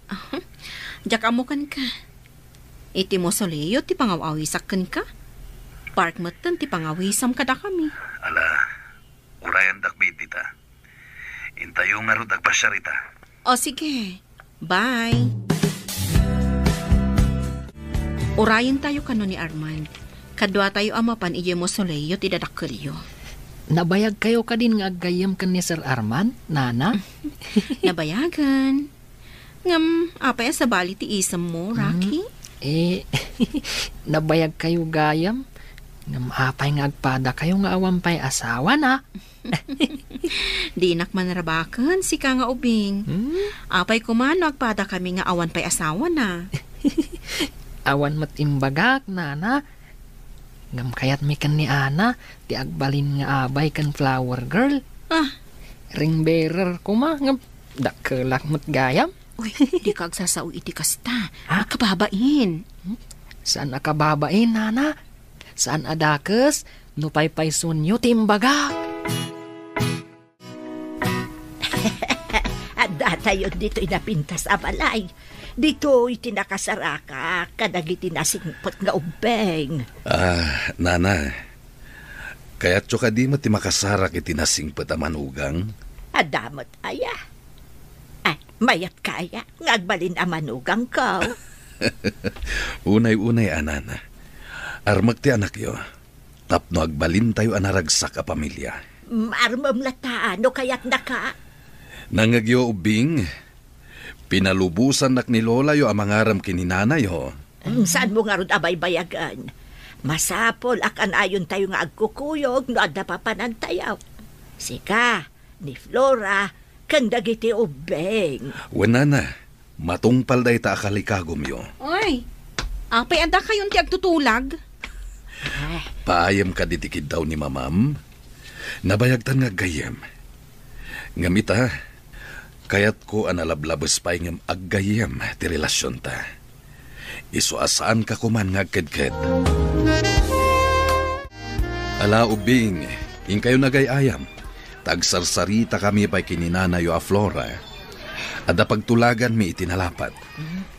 Aha. Diak ammo kenka. Iti mausoleo ti pangaw-awisak kenka. Park metten ti pangawisam kadakami. Ala, urayendak bi dita. Intayo ngarud agpasiar ita. O, sige. Bye. Urayentayo kano ni Armand. Kaduatayo a mapan idiay mausoleo ti dadakkelyo. Nabayagkayo kadin nga aggayyem ken ni Sir Armand, Nana? Nabayagen. Ngem, apay a sabali ti isemmo, Rocky? Hmm? Eh, nabayagkayo gayam. Ngem apay nga agpadakayo nga awan pay asawana? Dinak manrabaken, sika nga ubing. Hmm? Apay koma no agpadakami nga awan pay asawana? Awan met imbagak, Nana. Ngem kayatmi ken ni Ana ti agbalin nga abay ken flower girl. Ah. Ring bearer koma, ngem dakkelak met gayam. Uy, dika agsasao iti kasta. Ha? Kababain. Hmm? Saan a kababain, Nana? Saan a dakes no paypaysuenyo ti imbagak? Addatayon ditoy napintas a balay. Ditoy ti nakasarakak kadagiti nasingpet nga ubbing. Ah, Nana, kayatyo kadi met ti makasarak iti nasingpet a manugang? Adda met aya. Ay, mayat kaya nga agbalin a manugangko? Unay-unay a, Nana. Armek ti anakyo. Tapno agbalintayo a naragsak a pamilia. Maarmem latta no kayatnaka. Nangngegyo, ubbing, pinalubosannak ni lolayo a mangaram ken ni nanayo. Mm, saanmo ngarud a baybayagen? Masapul a kanayontayo nga agkukuyog no adda papanantayo. Sika, ni Flora, ken dagiti ubbing. Wen, Nana, matungpal dayta a kalikagumyo. Oy, apay adda kayon ti agtutulag? Paayem kadi ti kiddaw ni Mamam? Nabayagtan nga aggayyem. Ngem ita, kayatko a nalablabes pay ngem aggayyem ti relasionta. Isu a saanka koman nga agkedked. Ala, ubbing, inkayo nagay-ayam. Ta agsarsaritakami pay ken ni nanayo a Flora. Adda pagtulaganmi iti nalapat.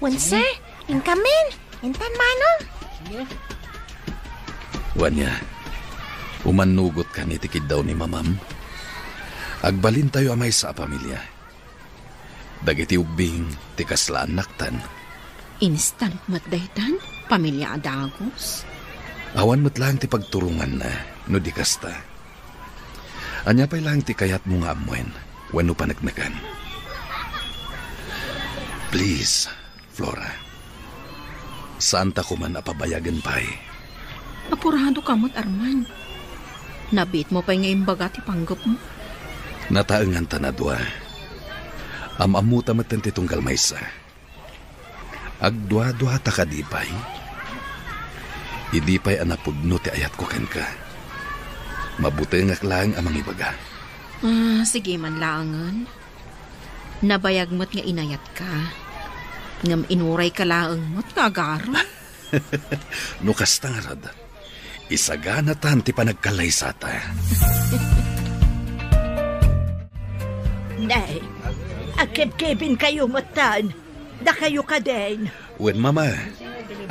Wense, inkamin, intan mano. Wen aya, umannugotkan iti kiddaw ni Mamam. Agbalintayo a maysa a pamilia. Dagiti ubbing ti kasla annaktan. Instant met daytan, pamilia a dagus. Awan met laeng ti pagturonganna no di kasta. Ania pay laeng ti kayatmo nga ammoen wenno paneknekan? Please, Flora. Saanta koman a pabayagen pay. Apuradoka met, Arman. Nabiitmo pay nga imbaga ti panggepmo. Nataengan ta a dua. Am-ammota metten ti tunggal maysa. Agduaduata kadi pay? Idi pay a napudno ti ayatko kenka, mabutengak laeng a mangibaga. Ah, sige man laengen. Nabayag met nga inayatka. Ngem inurayka laeng met nga agarem. No kasta ngarud, isaganatan ti panagkallaysata. Nay, agkebkebinkayo metten. Dakayo kadin. Wen, Mama,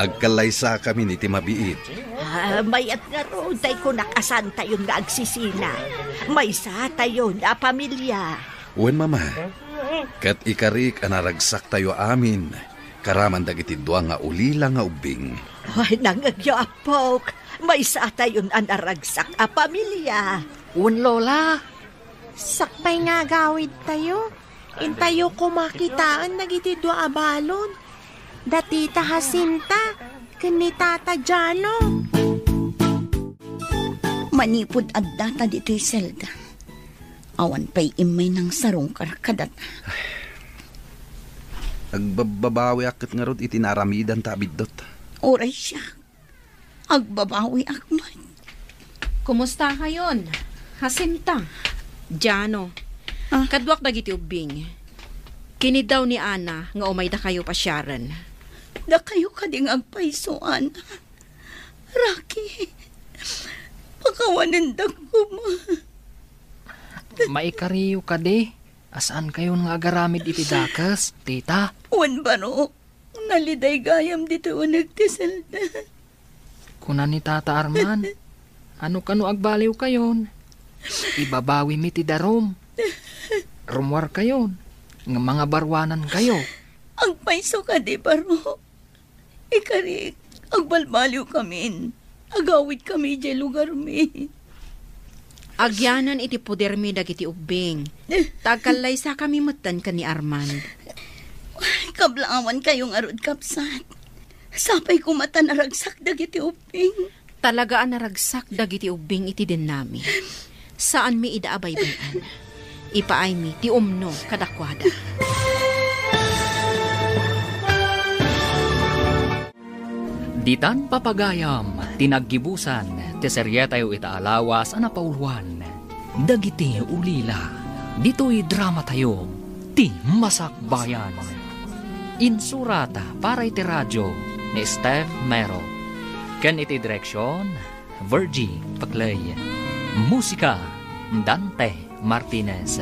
agkallaysakamin iti mabiit. Ah, mayat ngarud tay kunak a saantayon nga agsisina. Maysatayon a pamilia. Wen, Mama, ket ikarik a naragsaktayo amin, karaman dagiti dua nga ulila nga ubbing. Ay, nangngegyo, appok. Maysatayon a naragsak a pamilia. Wen, Lola. Sakbay nga agawidtayo, intayo koma kitaen dagiti dua a balon, da Tita Jacinta ken ni Tata Jano. Manipud addata ditoy selda, awan pay immay nangsarungkar kadata. Agbabbabawiak ket ngarud iti naaramidanta a biddut. Uray siak. Agbabawiak met. Kumustakayon, Jacinta, Jano? Ah. Kaduak dagiti ubbing. Kiniddaw ni Ana nga umaydakayo pasiaren. Dakayo kadi nga agpayso, Ana? Rocky, pakawanendak koma. Maikariyo kadi a saankayon nga agaramid iti dakes, tita? Wen, Barok, naliday gayam ditoy uneg ti selda. Kuna ni Tata Arman, "Ano kano agbaliwkayon? Ibabawimi ti darum. Rummuarkayon, nga mangabaruanankayo." Agpayso kadi, Barok. Ikarik, agbalbaliwkamin. Agawidkami idiay lugarmi. Agyanan iti podermi dagiti ubbing. Ta agkallaysakami metten ken ni Armand. Kablaawankayo ngarud, kabsat. Sapay koma ta naragsak dagiti ubbing. Talaga a naragsak dagiti ubbing iti dennami. Saanmi ida a baybay-an. Ipaaymi ti umno kadakuada. Ditan papagayam ti naggibusan ti serietayo ita a lawas a napauluan, Dagiti Ulila. Ditoy dramatayo, Ti Masakbayan. Insurat para iti radio ni Steph Mero. Ken iti direksion, Virgie Paclay. Musika, Dante Martinez.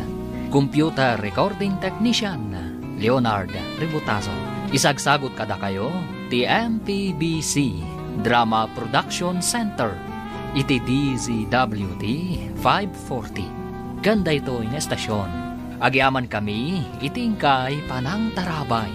Computer recording technician, Leonard Ributazo. Isagsagut kadakayo ti M P B C Drama Production Center iti D Z W T five forty. Ken daytoy nga estasion, agyamankami iti inkay panangtarabay.